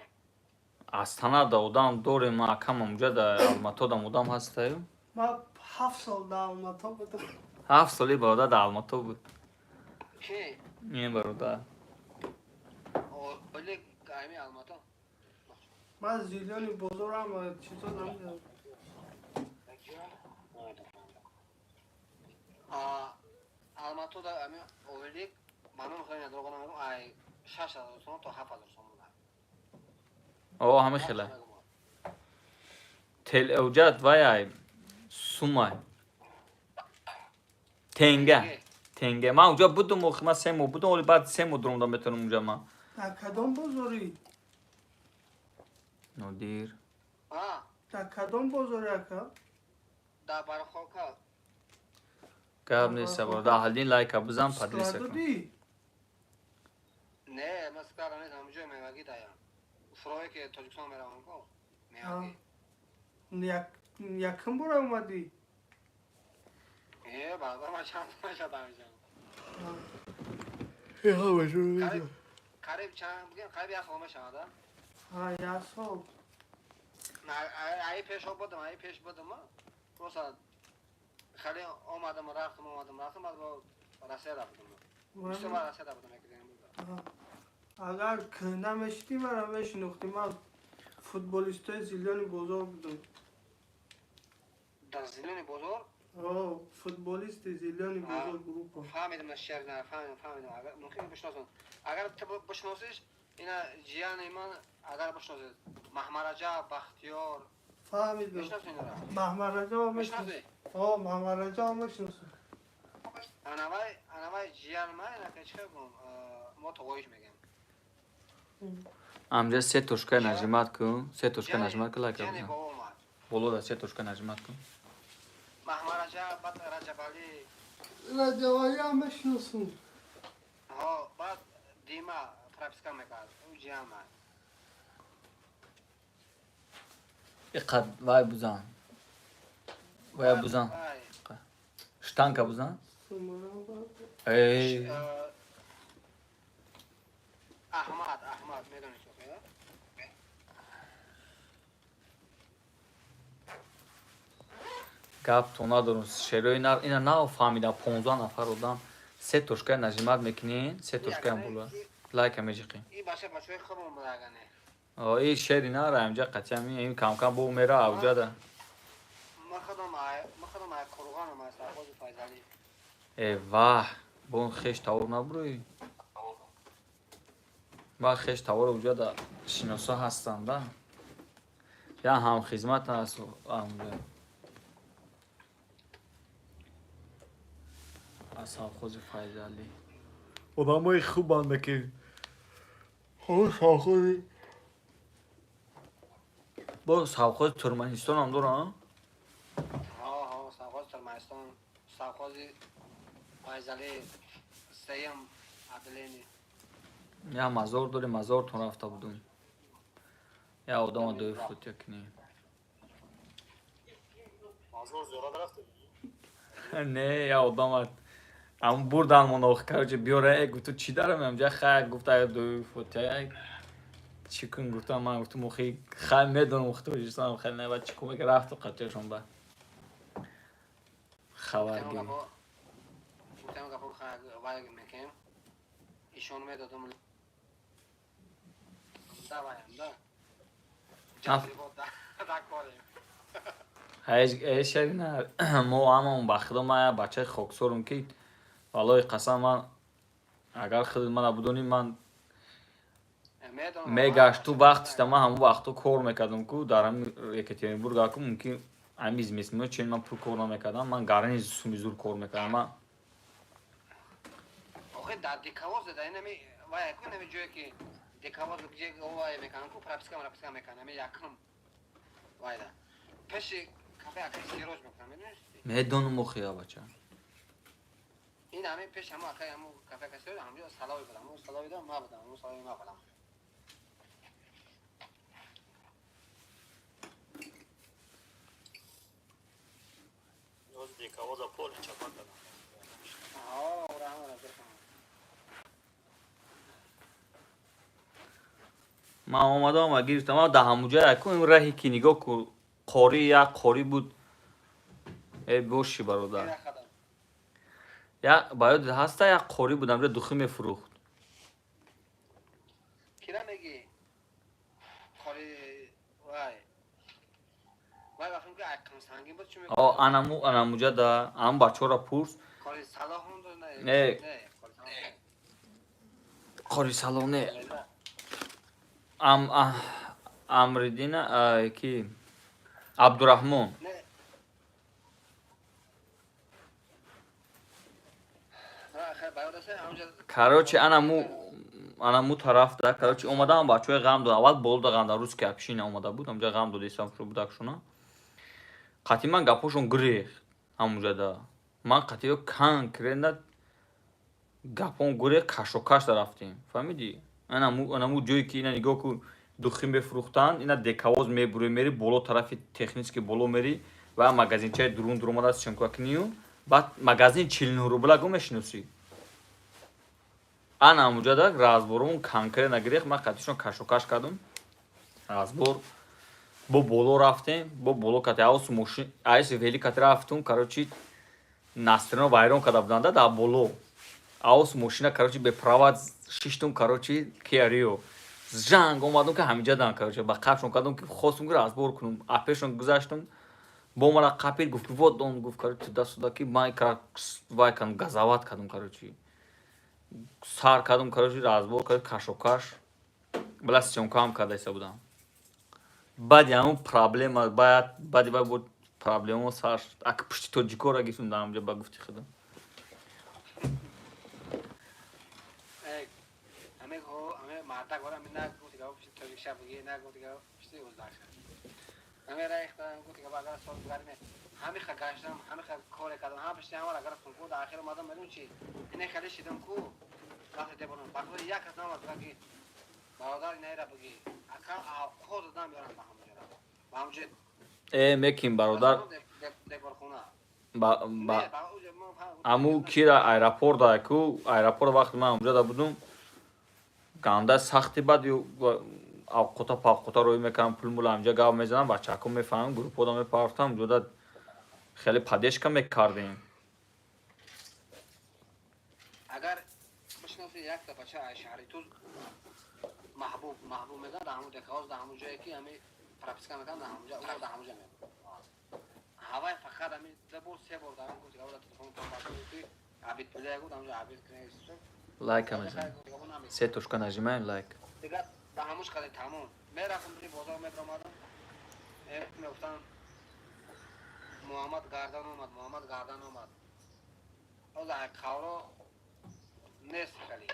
Астанада одам дорем, ман акам онҷа дар Алматодам одам ҳастаю. Ман 7 сол дар Алмато будам. 7 соли бародар дар Алмато буд. Ки? Не, бародар. Олег ами Алмато. Ман Зелёный бозорам чизо намедонам. Алматода ами Олег, ба номи худо, дурӯғ намегӯям, ай 6000 сом то 7000 сом буда. О, ҳами хела. Тел оҷат вай ай сумай. Тенга. Тенга. Ман уҷа будум, охи ман 3 моҳ будум, оли баъд 3 моҳ дуромда метавонам уҷа ман. Дар кадом бозорӣ? Нодир. Дар кадом бозорӣ, ака? Дар Барахолка. Гап нест, бародар. Аҳлин лайка бизан, поделиться кун. Складудӣ? Не, ман склада нест, ҳамин ҷои мевагӣ даям. Фурое ки Тоҷикистон меравам ко. Мевагӣ. Якум бора омадӣ? Э, бародар, ман чанд сол мешавад ҳаминҷа. Қариб чанд бигем, қариб як сол мешавад, а? Ҳа, як сол. Аи пеш будам, аи пеш будам, просто хеле омадам, рафтам, омадам, рафтам, баъд бо Россия рафтам. 20 бор Россия будам, як. Агар кӯҳна мешидӣ, мара мешинохтӣ. Ман футболистои Зелёный бозор будам. Дар Зелёный бозор? О, футболисти Зелёный бозор группа. Фаҳмидам, шер, фаҳмидам, фаҳмидам. Агар мумкин бишносам, агар ту бишносиш, ина ҷияни ман, агар бишносед, Маҳмараҷаб Бахтиёр. Фаҳмидам. Мешиноси инора? Маҳмараҷаб мешиносам. О, Маҳмараҷаб мешиносам. Анавай, анавай ҷиян ман, ина чӣ хел гум, мо тоғоиш мегем. Амҷа се точка нажимать кун, се точка нажимать кун, лайка Ҷияни бизан. бобо омад. Боло да се точка нажимать кун. Маҳмараҷаб, баъд Раҷабалӣ. Раҷабалиам мешиносам. Ҳо, баъд Дима прописка мекард, ӯ ҷиян ман. Иқад вай бузан. Вай бузан. Вай. Штанга бузан. Сумарам. Эй. Аҳмад, Аҳмад, медонӣ чӣ? Гап то надорум, шерои нар ина нав фаҳмидам, 15 нафар одам се точкаи нажимат мекунин, се точкаам була. Лайка меҷиқин. И баша бачаи хуб омадагане. О, и шери нара амҷа қатями, ин кам-кам бо мера авҷада. Ма худам ай Қурғонам, аз Сарбози Файзалӣ. Э ваҳ, бо хеш тавор набурӯй. Ма хеш тавор авҷада шиносо ҳастанд, да? Я ҳамхизмат аст амҷа. Аз совхози Файзалӣ. Одамои хубанд ки совхози бо совхози Туркманистон ҳам доранд? Ҳо, ҳо, совхози Туркманистон, совхози Файзалӣ, сеюм отделение. Я мазор дорем, мазортон рафта будум. Я одама дои фотия кунем. Мазор зиёрат рафта будӣ? Не, я одама ам бурдан мон ох, короче, биёра, э, гуфту чӣ дарам амҷа, хай, гуфта я дои фотия чӣ кун, гуфтам, ман гуфтум, охи, хай медонам, охи Тоҷикистон, хай не, баъд чӣ кун, рафту қатияшон ба хабаргирӣ. Гуфтам гапо вай мекунем. Ишон медодам. Даваям, да. Да корем. Ҳеҷ шари на, мо ҳамамон ба худо, ман як бачаи хоксорум ки валлоҳи қасам, ман агар худат мана будонӣ, ман мегашт ту вақтишта, ман ҳамон вақто кор мекардам ку дар ҳами Екатеринбург, аку мумкин ҳами бизнесмено чен ман пул кор намекардам, ман гарани суми зур кор мекардам ман. Охи дар дикавоз да инами вай ку инами ҷое ки дикавоз ҷе вай мекунам ку прописка прописка мекунам, ами якум вайда пеши кафе акаи Сироҷ мекунам, медонӣ? Медонам охи, я бача. Ин ҳами пеш ҳамо акаи ҳамо кафе акаи Сироҷ ҳамҷо салови будам, ҳамо салови да ма будам, ҳамо салови ма будам. Ҳозир дикавоза поли чапа кардам. Ҳо, ора ҳамара бирхам. Ман омадам ва гирифтам, ман дар ҳамуҷа яку ин раҳе ки нигоҳ ку, қорӣ як қорӣ буд. Э боши бародар. Я ба ёдат ҳаста як қорӣ буд амҷа духӣ мефурӯхт. Кира мегӣ? Қори вай. Вай вақтм ки айқам сангин буд чӣ мекунад? О, анаму анамуҷа да ҳам бачаҳоро пурс. Қори Салоҳ он не? Не. Не, Қори Салоҳ. Қори Салоҳ не. Ам Амриддина ки Абдураҳмон. Не. Короче, анаму тараф да, короче, омадам бачаҳои ғам дод, аввал боло да ғам да русский община омада буд, амҷа ғам додистам шу будакшуна. Қатъи ман гапҳошон гурехт ҳамуҷа да. Ман қатъиё конкретно гапҳон гурехт, кашокаш да рафтем. Фаҳмидӣ? Анаму ҷое ки ина нигоҳ ку духӣ мефурӯхтанд, ина декавоз мебурӣ, мери боло тарафи технически боло мери ва магазинчаи дурун дуромада съёмка кунию, баъд магазин 49 рубла гу мешиносӣ. Ана ҳамуҷа да разборомон конкретно гирехт, ман қатъишон кашокаш кардам. Разбор бо боло рафтем, бо боло кати аус мошин, айс вели кати рафтум, короче, настроено вайрон карда буданд да боло. Аус мошина, короче, беправа шиштум, короче, Kia Rio. Жанг омадум ки ҳамиҷа дан, короче, ба қафшон кардум ки хостум ки разбор кунум. Апешон гузаштум, бо мара қапид, гуфт вот он, гуфт, короче, туда-сюда, ки ман вай кардум, газават кардум, короче. Сар кардум, короче, разбор кардум, кашокаш. Бала съёмка ҳам карда иста будам. Баъди ҳамун проблема, баъди вай буд проблема сар шуд. Ак пушти тоҷикоро гирифтум дар ҳамҷа ба гуфти худам. Мардак ора ми нагуфти гап пушти тоҷик ша буги, нагуфти гап пушти ӯзбак ша. Ҳаме раихтам, гуфти гап агар сол бугарме, ҳами ха гаштам, ҳами ха коре кардам, ҳам пушти ҳамара гирифтам ку, дар охир омадам медон чи, ине хеле шидам ку, вақте дебонам, ба худ як кас наомад буга ки бародар инайра буги, ака авқот додам биёрам ба ҳамҷора. Ба ҳамҷо Э, мекин бародар. Деборхона. Аму кира аэропорт ку аэропорт вақти ман онҷода будум, ганда сахти бад авқота павқота рӯй мекардам, пулмула ҳамҷа гап мезанам, бачаҳако мефаҳмам, группода мепартам, онҷода хеле поддержка мекардем. Агар бишнаси, якта бача ай шаҳри Туз, Маҳбуб, Маҳбуб меган, дар ҳамун декаоз, дар ҳамун ҷое ки ҳами прописка мекунам, дар ҳамун ҷо, ӯро дар ҳамун ҷо мебурд. Ҳавай фақат ҳами ду бор, се бор дар он гуфт, телефон ки обед пулия гуфт, ҳамун ҷо обед кунед. Лайка мезанем, се точка нажимаем, лайк. Дигар дар ҳамуш қади тамом. Мерафтам бири бозор, мебиромадам, мегуфтам: «Муҳаммад Гардан омад, Муҳаммад Гардан омад». Ҳозир ай қавро нест хеле.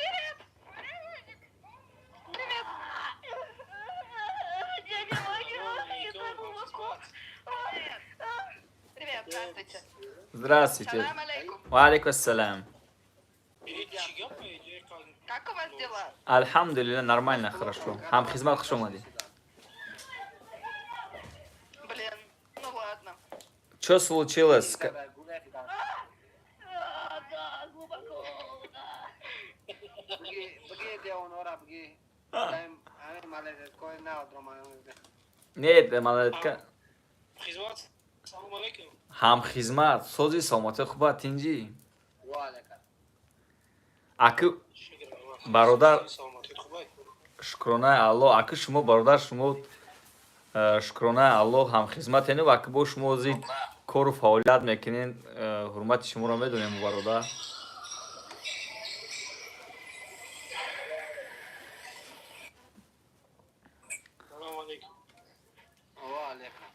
Привет. Я не могу, я глубоко. Привет, здравствуйте. Здравствуйте. Салам алейкум. Ва алейкум ассалам. Как у вас дела? Алҳамдулилла, нормально, хорошо. Ҳамхизмат, хуш омадӣ. Блин, ну ладно. Чё случилось? Да, глубоко, да. Бги девонора, бги. Ами малеткои наодрома. Нет, малолетка. Хизмат, салом алейкум. Ҳамхизмат, сози, саломатӣ, хуба, тинҷӣ? Ва алейкум. Аки бародар, шукронаи Аллоҳ. Аки шумо бародар, шумо шукронаи Аллоҳ, ҳамхизматену аки бо шумо ҳозир кору фаъолият мекунед, ҳурмати шуморо медонем, бародар. Салом алейкум. Ва алейкум.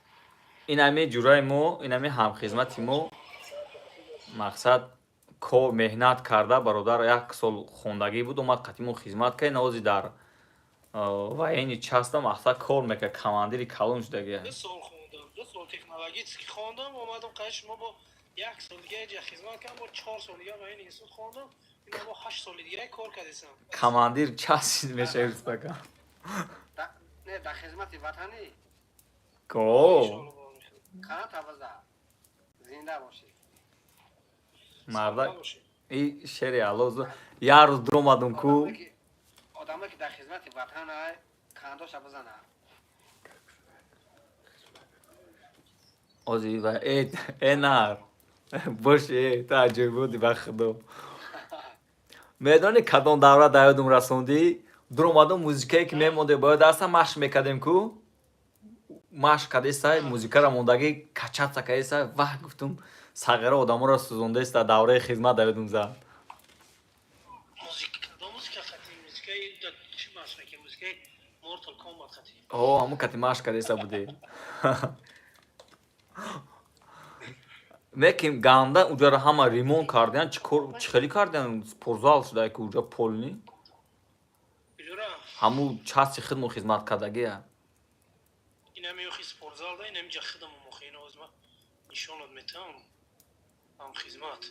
Инами ҷураи мо, инами ҳамхизмати мо, мақсад кор меҳнат карда, бародар, як сол хондагӣ буд, омад қатъи мо хизмат кард, навози дар военный часть мақсад кор мекард, командири калон шудагия. 2 сол хондам, 2 сол технологически хондам, омадам қай шумо, бо як сол дига ҷа хизмат кардам, бо 4 сол дига военный институт хондам, ина бо 8 соли дига кор кардесам. Командир часть мешавӣ, рустака. Не, дар хизмати ватанӣ. Ко. Қанат аваза, зинда бошӣ. Марда и шери Алло, як рӯз дуромадум ку. Одамое ки дар хизмати ватан ай, қандоша бизана. Ози ва э нар бош, э ту аҷоиб буди, ба худо. Медонӣ, кадом давра дар ёдум расондӣ? Дуромадум, музикае ки мемонде, бояд аста машқ мекардем ку, машқ кардеса, музикаро мондагӣ, качаться кардеса, ваҳ, гуфтум, сағира одаморо сӯзондаеста, давраи хизмат дар ёдум зад. Музика, кадом музика хати? Музикаи чӣ машқ мекунем? Музикаи Mortal Kombat хати? О, ҳамун кати машқ кардеса будӣ. Меким ганда уҷаро ҳама ремонт кардиян, чӣ кор, чӣ хеле кардиян, спортзал шуда ки уҷа полный. Куҷора? Ҳамун части хидму хизмат кардагия. Инами охи спортзал да, инами ҷа хидму мохи, ина озма нишонат метавам. Ҳам хизмат.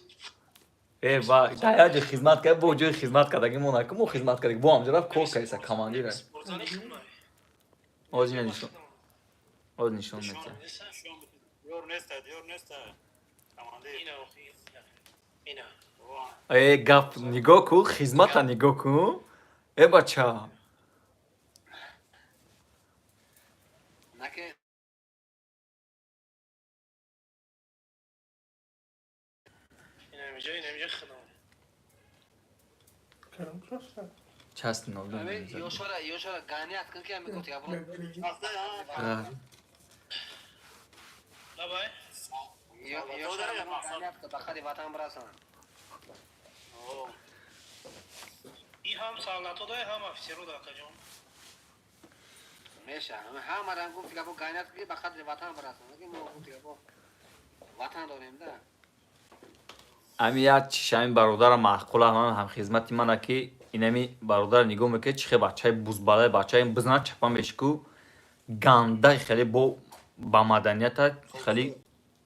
Э, ва дар як ҷой хизмат кард, бо ҷои хизмат кардаги мо наку, мо хизмат кардаги бо ҳамҷо рафт кор кардеса, командира. Спортзали хидмат. Оз ина нишон, оз нишон метиҳам. Ёр неста, ёр неста. Командир. Ина охи, ина. Э, гап нигоҳ кун, хизмата нигоҳ кун, э бача. Наке. Инами ҷа, инами ҷа хидмат. Карам просто. Части нолда. Ами ёшора, ёшора ганият кун ки ами гуфт гапро. Давай. Ёшора ганият кун, ба хади ватан бирасанд. И ҳам солдато да, ҳам офицеру да, акаҷон. Меша ҳамарам гуфт гапо, ганият кун ки ба қадри ватан бирасанд. Ки мо гуфт гапо ватан дорем да. Ами як чиш ами бародара маъқула, ман ҳамхизмати мана ки инами бародар нигоҳ мекунед, чӣ хел бачаи бузбалай, бачаи бизна чапа мешку, гандаи хеле бо ба маданията, хеле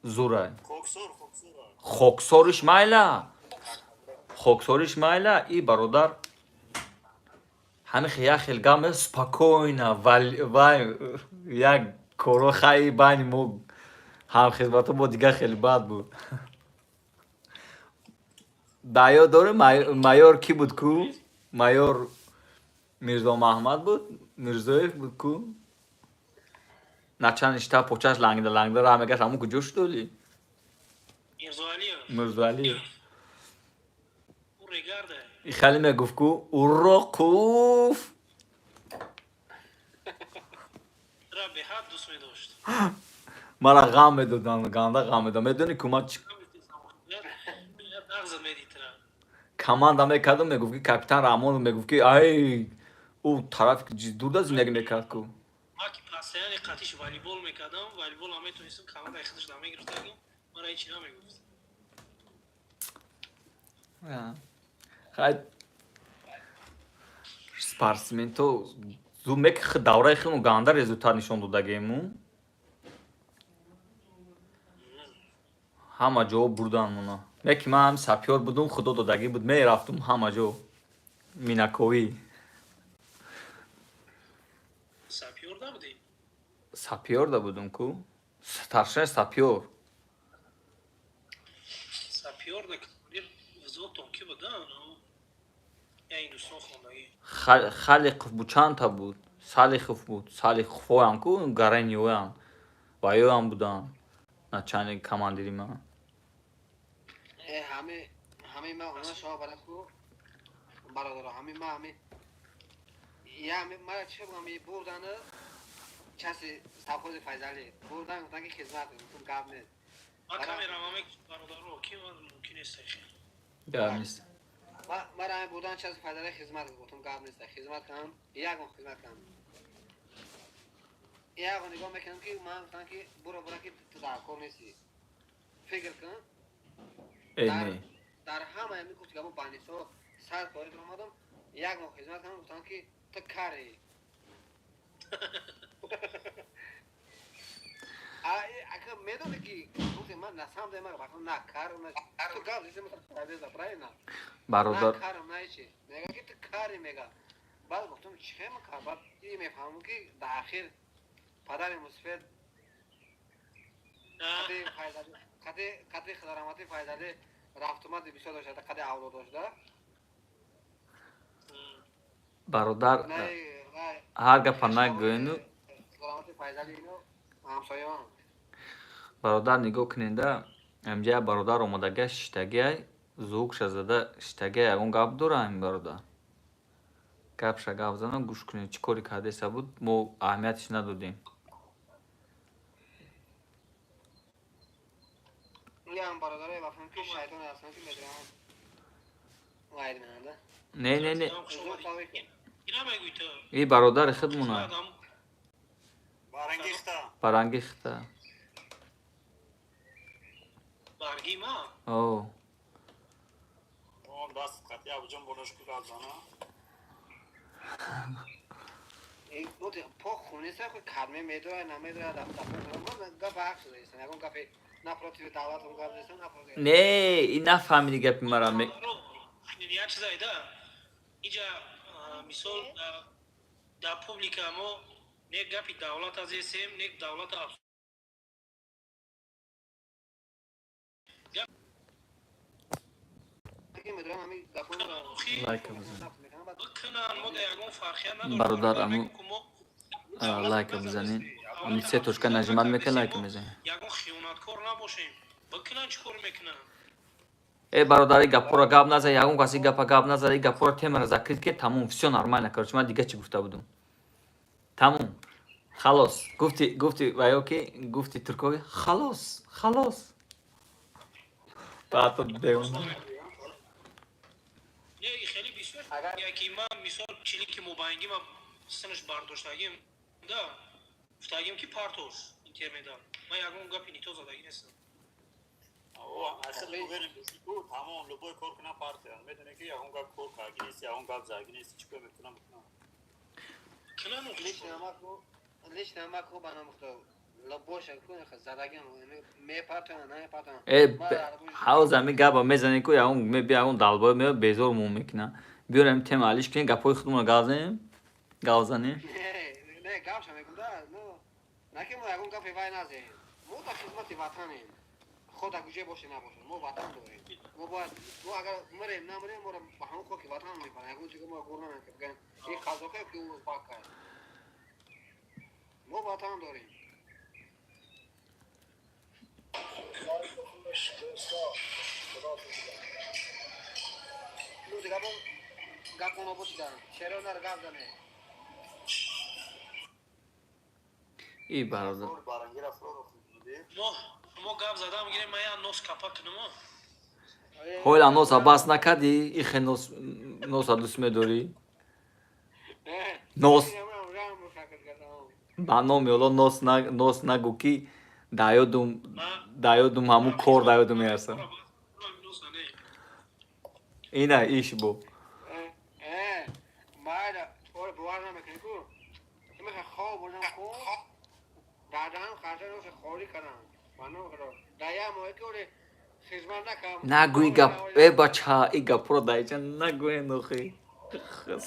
зура. Хоксор, хоксор. Хоксориш майла, хоксориш майла, и бародар ҳами як хел гап спокойно, вай як коро хай байни мо ҳамхизмато бо дигар хеле бад буд. Ба ёд дорӣ, майор кӣ буд ку? Майор Мирзо Маҳмад буд, Мирзоев буд ку? Начальник штаб почаш лангида лангида раҳ мегашт, ҳамун куҷо шуд оли? Мирзоалиев. Мирзоалиев. Ӯ регарда. И хеле мегуфт ку Уроқуф. Ра беҳад дӯст медошт. Мара ғам медоданд, ганда ғам медоданд. Медонӣ ку ман чӣ Нағза медид тра. Команда мекардам, мегуфт ки капитан Раҳмонов, мегуфт ки ай ӯ тарафи дурда зиндагӣ мекард ку. Ман ки постоянно қатиш волейбол мекардам, волейбол ҳам метонистам, командаи худаш намегирифтагим, мара ҳечи намегуфт. Хай спортсменто зуд мек давраи хело ганда результат нишон додагему. Ҳама ҷо бурдан мона. Меки ман ҳам сапёр будум, худо додагӣ буд, мерафтум ҳама ҷо. Минаковӣ. Сапёр набудӣ? Сапёр да будум ку. Старшина сапёр. Сапёр да командир взводтон ки буд, я Ҳиндустон хондагӣ? Халиқов буд, чандта буд? Салихов буд, Салиховоям ку, Гарениёям. Ва ёям буданд. Начальник командири ман. Ҳамаи ма она шоҳ барад ку бародаро, ҳамаи ма ҳами я мара чӣ бигам, бурданы часи совхози Файзалӣ бурдан, гуфтан ки хизмат кун, гап нест. Ман камерама мекушам бародаро, ки ман мумкин нест хел. Гап нест. Мара ҳами бурдан часи Файзалӣ, хизмат, гуфтам гап нест, хизмат кунам, ягон хизмат кунам. Ягон нигоҳ мекунам ки ман гуфтам ки буро, бура ки ту дар кор нестӣ. Фикр кун. Дар ҳама ҳами гуфти гамо банисо сар кори омадам, як моҳ хизмат кардам, гуфтам ки ту кари. Ака медони ки гуфти ман на самом деле ман на карам, на ту гап зиси ман, правильно? Бародар, на карам, на ҳечи. Мега ки ту кари, мега. Баъд гуфтам чӣ хема кар, баъд и мефаҳмам ки дар ахир падари мусфед қади хизарамати Файзалӣ рафтумади бисёр дошта, қади авлод дошта. Бародар, ҳар гапа нагӯену. Бародар, нигоҳ кунеда, инҷа як бародар омадагия, шиштагиай, звукша зада шиштагиай, ягон гап дора ҳамин бародар. Гапша гап зана, гӯш кунед, чӣ коре кардеса буд, мо аҳамиятиш надодем. Не, не, не. И бародари худмона. Барангихта. Барги ма? О. Даст қатъи абуҷон болош ку гап зана. По хунеса кадме медоя, намедоя, гап ҳақ шуда, ягон гапи напротив давлатам гап зестам, напротив. Не, и нафаҳмиди гапи мара. Як чиза ида. Иҷа мисол дар публика мо не гапи давлат азесем, не давлата. Лайка бизан. Бародар, аму лайка бизанед. Ами се точка нажимать мекунед, лайка мезанед. Ягон хиёнаткор набошем. Бикунан, чӣ кор мекунанд? Э, бародари, гапҳоро гап наза, ягон каси гапа гап наза, и гапҳоро темаро закрыть ке, тамом, всё нормально. Короче, ман дига чӣ гуфта будум? Тамом. Халос. Гуфти, гуфти ваё ки, гуфти туркоги, халос, халос. Баъд девона. Не, хеле бисёр яки ман мисол чилики мобайнгӣ ман синаш бардоштагим да, гуфтагим ки партош интернета. Ман ягон гапи нито задагӣ нестам. Тамом, любой кор кунам, партия медоне ки ягон гап кор карги нест, ягон гап заги нест, чӣ кор мекунам, бикунам. Лично ма ку ба номи Худо боша ку задагим мепартоям, намепартоям. Э, ҳавз ами гапа мезанем ку, ягон меби, ягон далбой меояд, безор мо мекунад. Биёрем, тема алиш кунем, гапҳои худмонро гап занем, гап занем. Не, гапша мекунам да, ну наки мо ягон гапи вай назем, мо дар хизмати ватанем. Худо куҷо боше набоше, мо ватан дорем. Мо бояд, мо агар мирем намирем, моро ба ҳамон хоки ватан мебаранд. Ягон ҷига моро гур намекунанд, бигӯянд ин қазоқе ки узбак аст. Мо ватан дорем. Ну дига мо гапо набошидан. Чаро нар гап зане? И бародар. Мо гап задам гирем, ман я нос капа кунам. Ҳола носа бас накардӣ? Ихе нос носа дӯст медорӣ? Нос ба номи Алло нос нос нагӯ ки даёдум ҳамун кор даёдум мерасад. Ина иш бо. Нагӯи гап э бача, и гапро даиҷа нагӯен охи.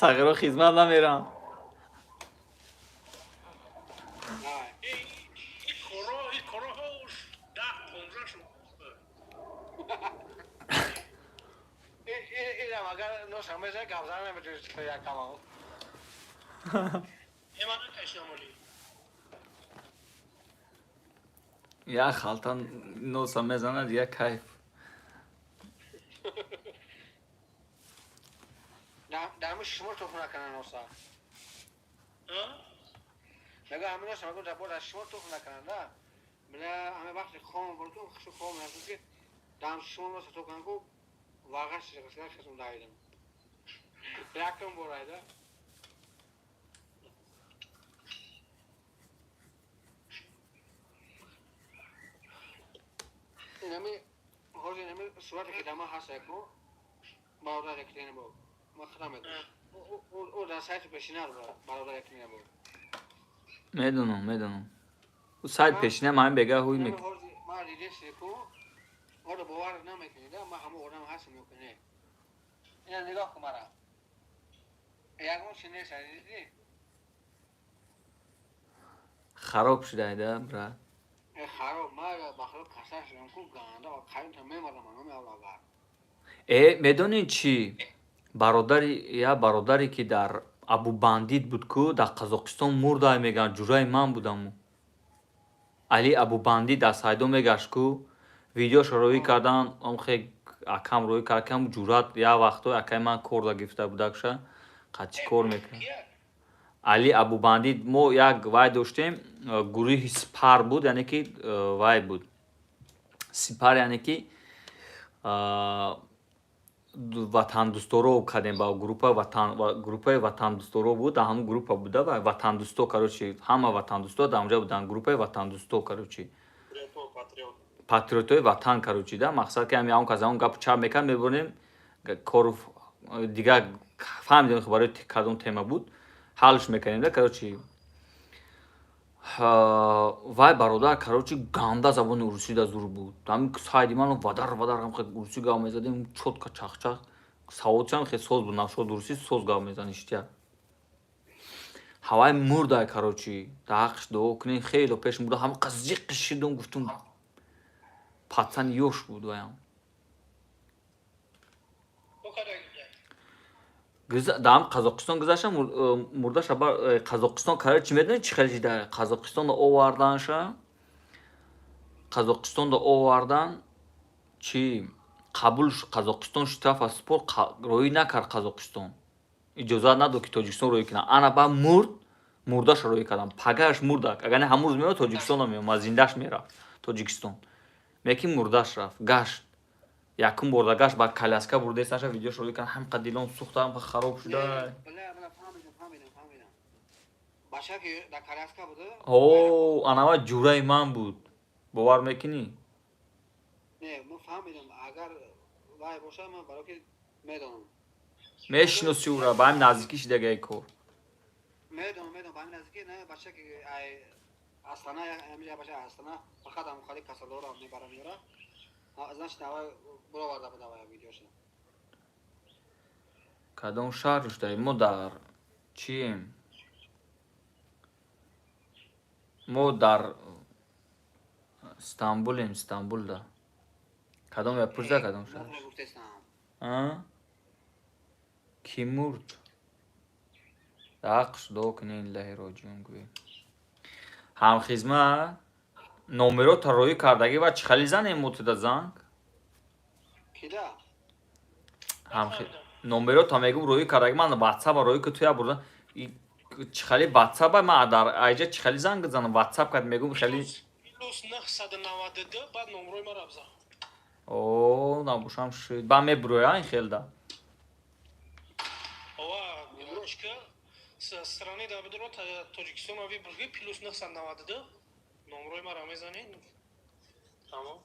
Сағиро хизмат намерам. Як халта носа мезанад, як кайф. Дармуш шумо тухм накунанд носа. Мегӯ ҳамин носа мегӯ дар шумо тухм накунанд, да? Била ҳамин вақти хом бурдум, хушу хом накун ки дар шумо носа тухм кунанд ку вағаш хисм давидам. Якум бор айда. Инами ҳозир инами сурате ки дар ман ҳаст яку бародар якдина бо ман худам мегӯям. Ӯ дар сайти пешина бародар якдина бо. Медонам, медонам. Ӯ сайт пешина ман бега ҳуй мек. Ман дидеси ку оро бовар намекунӣ да ман ҳамон одам ҳастам ё ки не. Ина нигоҳ кун мара. Ягон чи нест, дидӣ? Хароб шудай да, брат. Хароб, ман ба худо касал шудам ку ганда қариб мемардам ман номи. Э, медонӣ чӣ? Бародари я бародаре ки дар Абубандит буд ку дар Қазоқистон мурдай мегӯянд, ҷураи ман будаму. Али Абубандит аз Сайдо мегашт ку, видеошо роӣ кардан, омхе акам роӣ кард, кам ҷурат як вақто акаи ман корда гирифта будакша, қад чӣ кор мекард. Али Абубандит мо як вай доштем, гурӯҳи сипар буд, яъне ки вай буд. Сипар яъне ки ватандӯсторо кардем ба группа ватан группаи ватандӯсторо буд, дар ҳамон группа буда ва ватандӯсто, короче, ҳама ватандӯсто дар онҷа буданд, группаи ватандӯсто, короче. Патриотои ватан, короче, да, мақсад ки ҳами он кас он гапу чап мекард, мебурдем кору дигар фаҳмидем барои кадом тема буд, ҳалш мекардем да, короче. Вай бародар, короче, ганда забони урусӣ да зур буд. Ҳамин сайди ман вадар вадар ҳам хел урусӣ гап мезадем, чётко чахчах. Саводшам хел соз буд, нашод урусӣ соз гап мезан иштия. Ҳавай мурдай, короче, дар ҳаққш дуо кунем, хело пеш мурда, ҳама қаз зиқ шидум, гуфтум пацан ёш буд ваям. Дар Қазоқистон гузашта мурдаша Қазоқистон, короче, медонӣ чӣ хел шида? Қазоқистонда оварданша, Қазоқистонда овардан чӣ қабул Қазоқистон штрафа спор роӣ накард Қазоқистон. Иҷозат надод ки Тоҷикистон роӣ кунад. Ана ба мурд, мурдаша роӣ кардам. Пагааш мурда. Агар не ҳамун рӯз меомад Тоҷикистон меомад, зиндаш мерафт Тоҷикистон. Лекин мурдаш рафт, гашт. Якум борда гашт, ба коляска бурдесаша видеош роӣ кард, ҳам қад дилон сӯхта, ҳам қад хароб шуда. О, анава ҷураи ман буд. Бовар мекунӣ? Не, ман фаҳмидам, агар вай бошад, ман барои ки медонам. Мешиноси ӯра, ба ҳамин наздикӣ шидагаи кор. Медонам, медонам, ба ҳамин наздикӣ, не, бача ки ай Астана, ҳамин бача Астана, фақат ҳам хали касалдора мебара меёра. Значит, авай буроварда буд авай видеоша. Кадом шаҳр шудаи? Мо дар чием? Мо дар Стамбулем, Стамбулда. Кадом я пурза кадом шаҳр? Ки мурд? Даҳ дуо кунед, иллаҳи роҷиун гӯед. Ҳамхизмат номеро тарроҳӣ кардагӣ ва чӣ хали занем мотида занг? Номеро та мегум роҳӣ кардагӣ, ман ватсапа роҳӣ ки туя бурда чӣ хали ватсапа ман дар айҷа чӣ хали занг занам ватсап кард мегум хали плюс 992 баъд номрои мара бзан. О, набошам шуд. Ба мебуроя ин хелда. Ова, чика страни да бидро Тоҷикистон ави бурги плюс 992 номрои мара мезанед. Тамом.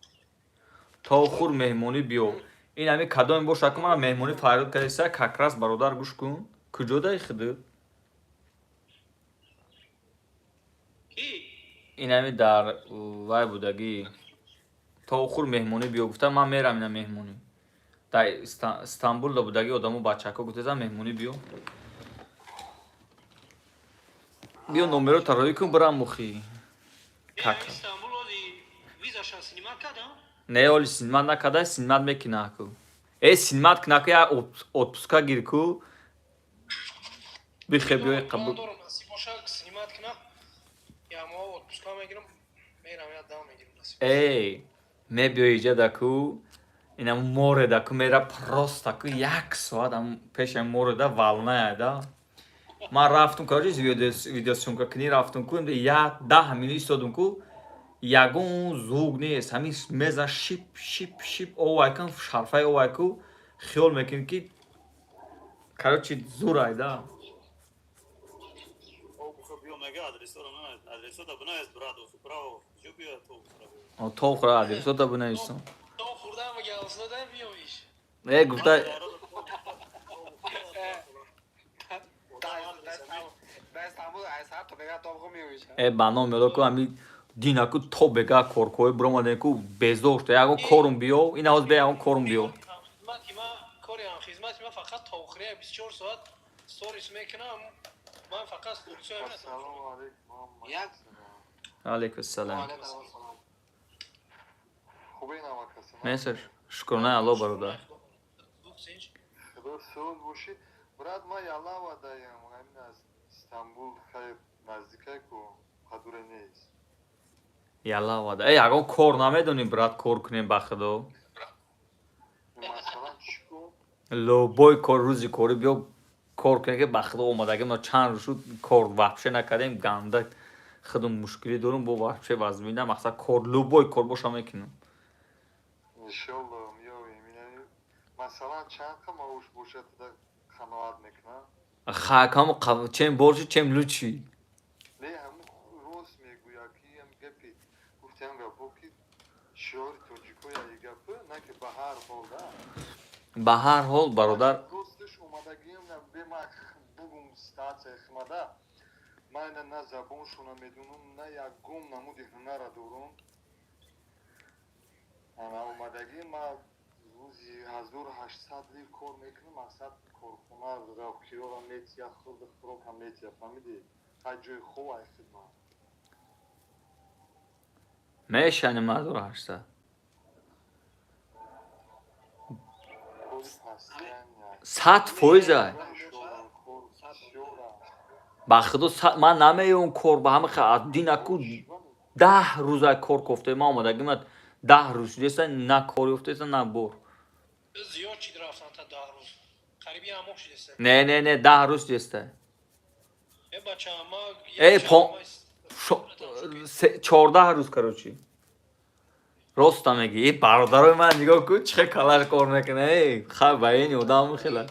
То хур меҳмонӣ биё. Ин ҳами кадоме боша ку мана меҳмонӣ фарёд кардиса, как раз бародар гӯш кун. Куҷо дай хиду? Ин ҳами дар вай будагӣ. То хур меҳмонӣ биё гуфта ман мерам ина меҳмонӣ. Дар Истанбул да будагӣ одамо бачако гуфтеса меҳмонӣ биё. Биё номеро тарроҳӣ кун бирам мухи. Не, оли снимат накарда, снимат мекуна ку. Э, снимат куна ку, я отпуска гир ку. Бихе биёи қабул. Эй, мебиёи иҷа да ку, инам море да ку мера просто ку як соат ам пеши море да волная да. Ман рафтум, короче, видеосъёмка кунӣ рафтум ку, я 10 минут истодум ку, ягон звук нест, ҳамин мезан шип шип шип овай кун, шарфаи овай ку, хиёл мекунӣ ки короче зурай да. То хӯра адресота бинависам. Э, гуфта э ба ном ёдо ку ҳами динаку то бега коркои биромадем ку безор шуда ягон корум биё, ин ҳоз бе ягон корум биё. Хизмати ма фақат товхӯрия 24 соат сторис мекунам. Ман фақат Алейкум ассалом. Месаш, шукрона Алло бародар. Худо суд боши. Брат, ма ялава даям, ҳамин аз Истанбул хайр наздикай ку қадуре нест. Ялава да. Э, ягон кор намедонӣ, брат, кор кунем ба худо? Масалан, чӣ кор? Любой кор, рӯзи корӣ биё кор кунем, ки ба худо омадагӣ ма чанд рӯз шуд кор вообще накардем, ганда худум мушкилӣ дорум, бо вообще вазмина, мақсад кор, любой кор боша мекунам. Иншолло, меоем. Масалан, чанд қа маош бошад, қаноат мекунам? Ха, кам чем больше, чем лучше. Не, ҳамун рост мегӯя ки ҳам гапи гуфтиам гапо ки шиори тоҷико я гапы, на ки ба ҳар ҳол да. Ба ҳар ҳол бародар. Росташ омадагиам на бема бугум ситуация химада. Ман на забоншона медунам, на ягон намуди ҳунара дорум. Ана омадагӣ ма рӯзи 1800 лир кор мекунам, мақсад корхона киёра метия, хурду хӯрокам метия, фаҳмидӣ? Ҳай ҷои хоб ай хидмат. Мешаним 1800. 100% ай. Ба худо ман намеём кор ба ҳама динаку 10 рӯз ай кор кофта ман омадагӣ ман 10 рӯз шудеса на кор ёфтеса на бор. Зиёд чид рафтан та 10 рӯз. Қариби як моҳ шудеса. Не, не, не, 10 рӯз шудеста. Э бача, ма э 14 рӯз короче. Роста мегӣ. Э бародарои ман нигоҳ кун чӣ хел калаш кор мекунад. Э ха ба ин одам хела.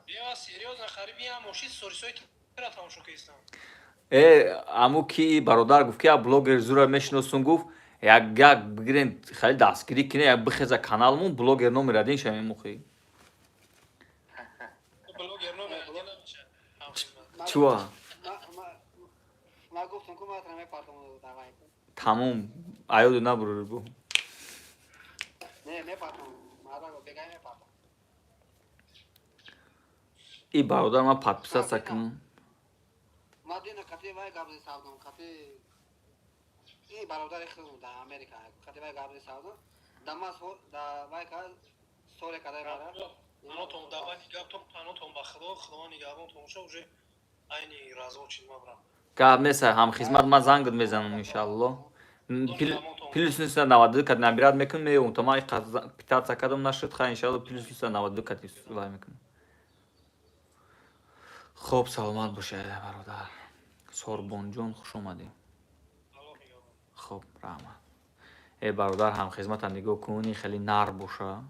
Е серьёзно қариби як моҳ шид сторисҳои тура тамошо кардам. Э аму ки бародар гуфт ки я блогер зура мешиносум гуфт як як бигирен хеле дастгирӣ кине як бихеза каналмон блогер номер один шавем мухи. Блогер номер один намешавад. Чуа? Ма гуфтам ку ма мепартам давай. Тамом аёду набурор бу. Не, мепартам. Мара бегай мепартам. И бародар ман подписаться кунам. Ма дина қати вай гап савдам, қати и бародари худам дар Америка, қати вай гап савдам. Дамас да вай ка сторе кадай мара. Панотон давай гаптон панотон ба Худо, Худо нигаҳбонтон боша, уже айни развод чиз мабрам. Гап нест, ҳамхизмат, ман зангат мезанам, иншалло. Плюс 992 кад набират мекунам, меём, то ман питаться кардам, нашуд, хай, иншалло, плюс 992 кад вай мекунам. Хоб, саломат бошед, бародар. Сорбонҷон, хуш омадӣ. Хоб, раҳмат. Э, бародар, ҳамхизмата нигоҳ кун, ин хеле нар боша.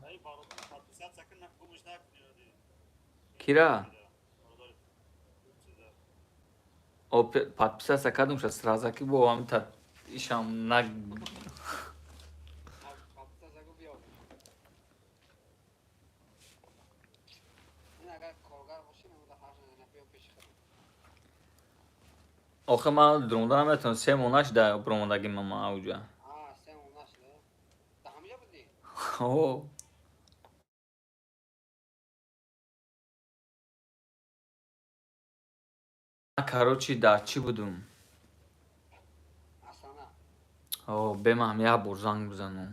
Кира? О, подписаться кардам ша сразу, ки бо ҳам та ишам на. Подписаться ку биё. Ин агар коргар бошӣ, мемуда фарқ надорад, биё пеши худам. Охе, ман дуромада наметавонам, 3 моҳ нашуда буромадагӣ ман ауҷа. А, 3 моҳ нашуда? Да ҳамиҷа будӣ? О. Короче, дар чӣ будум? Астана. О, бемаҳам як бор занг бизанам.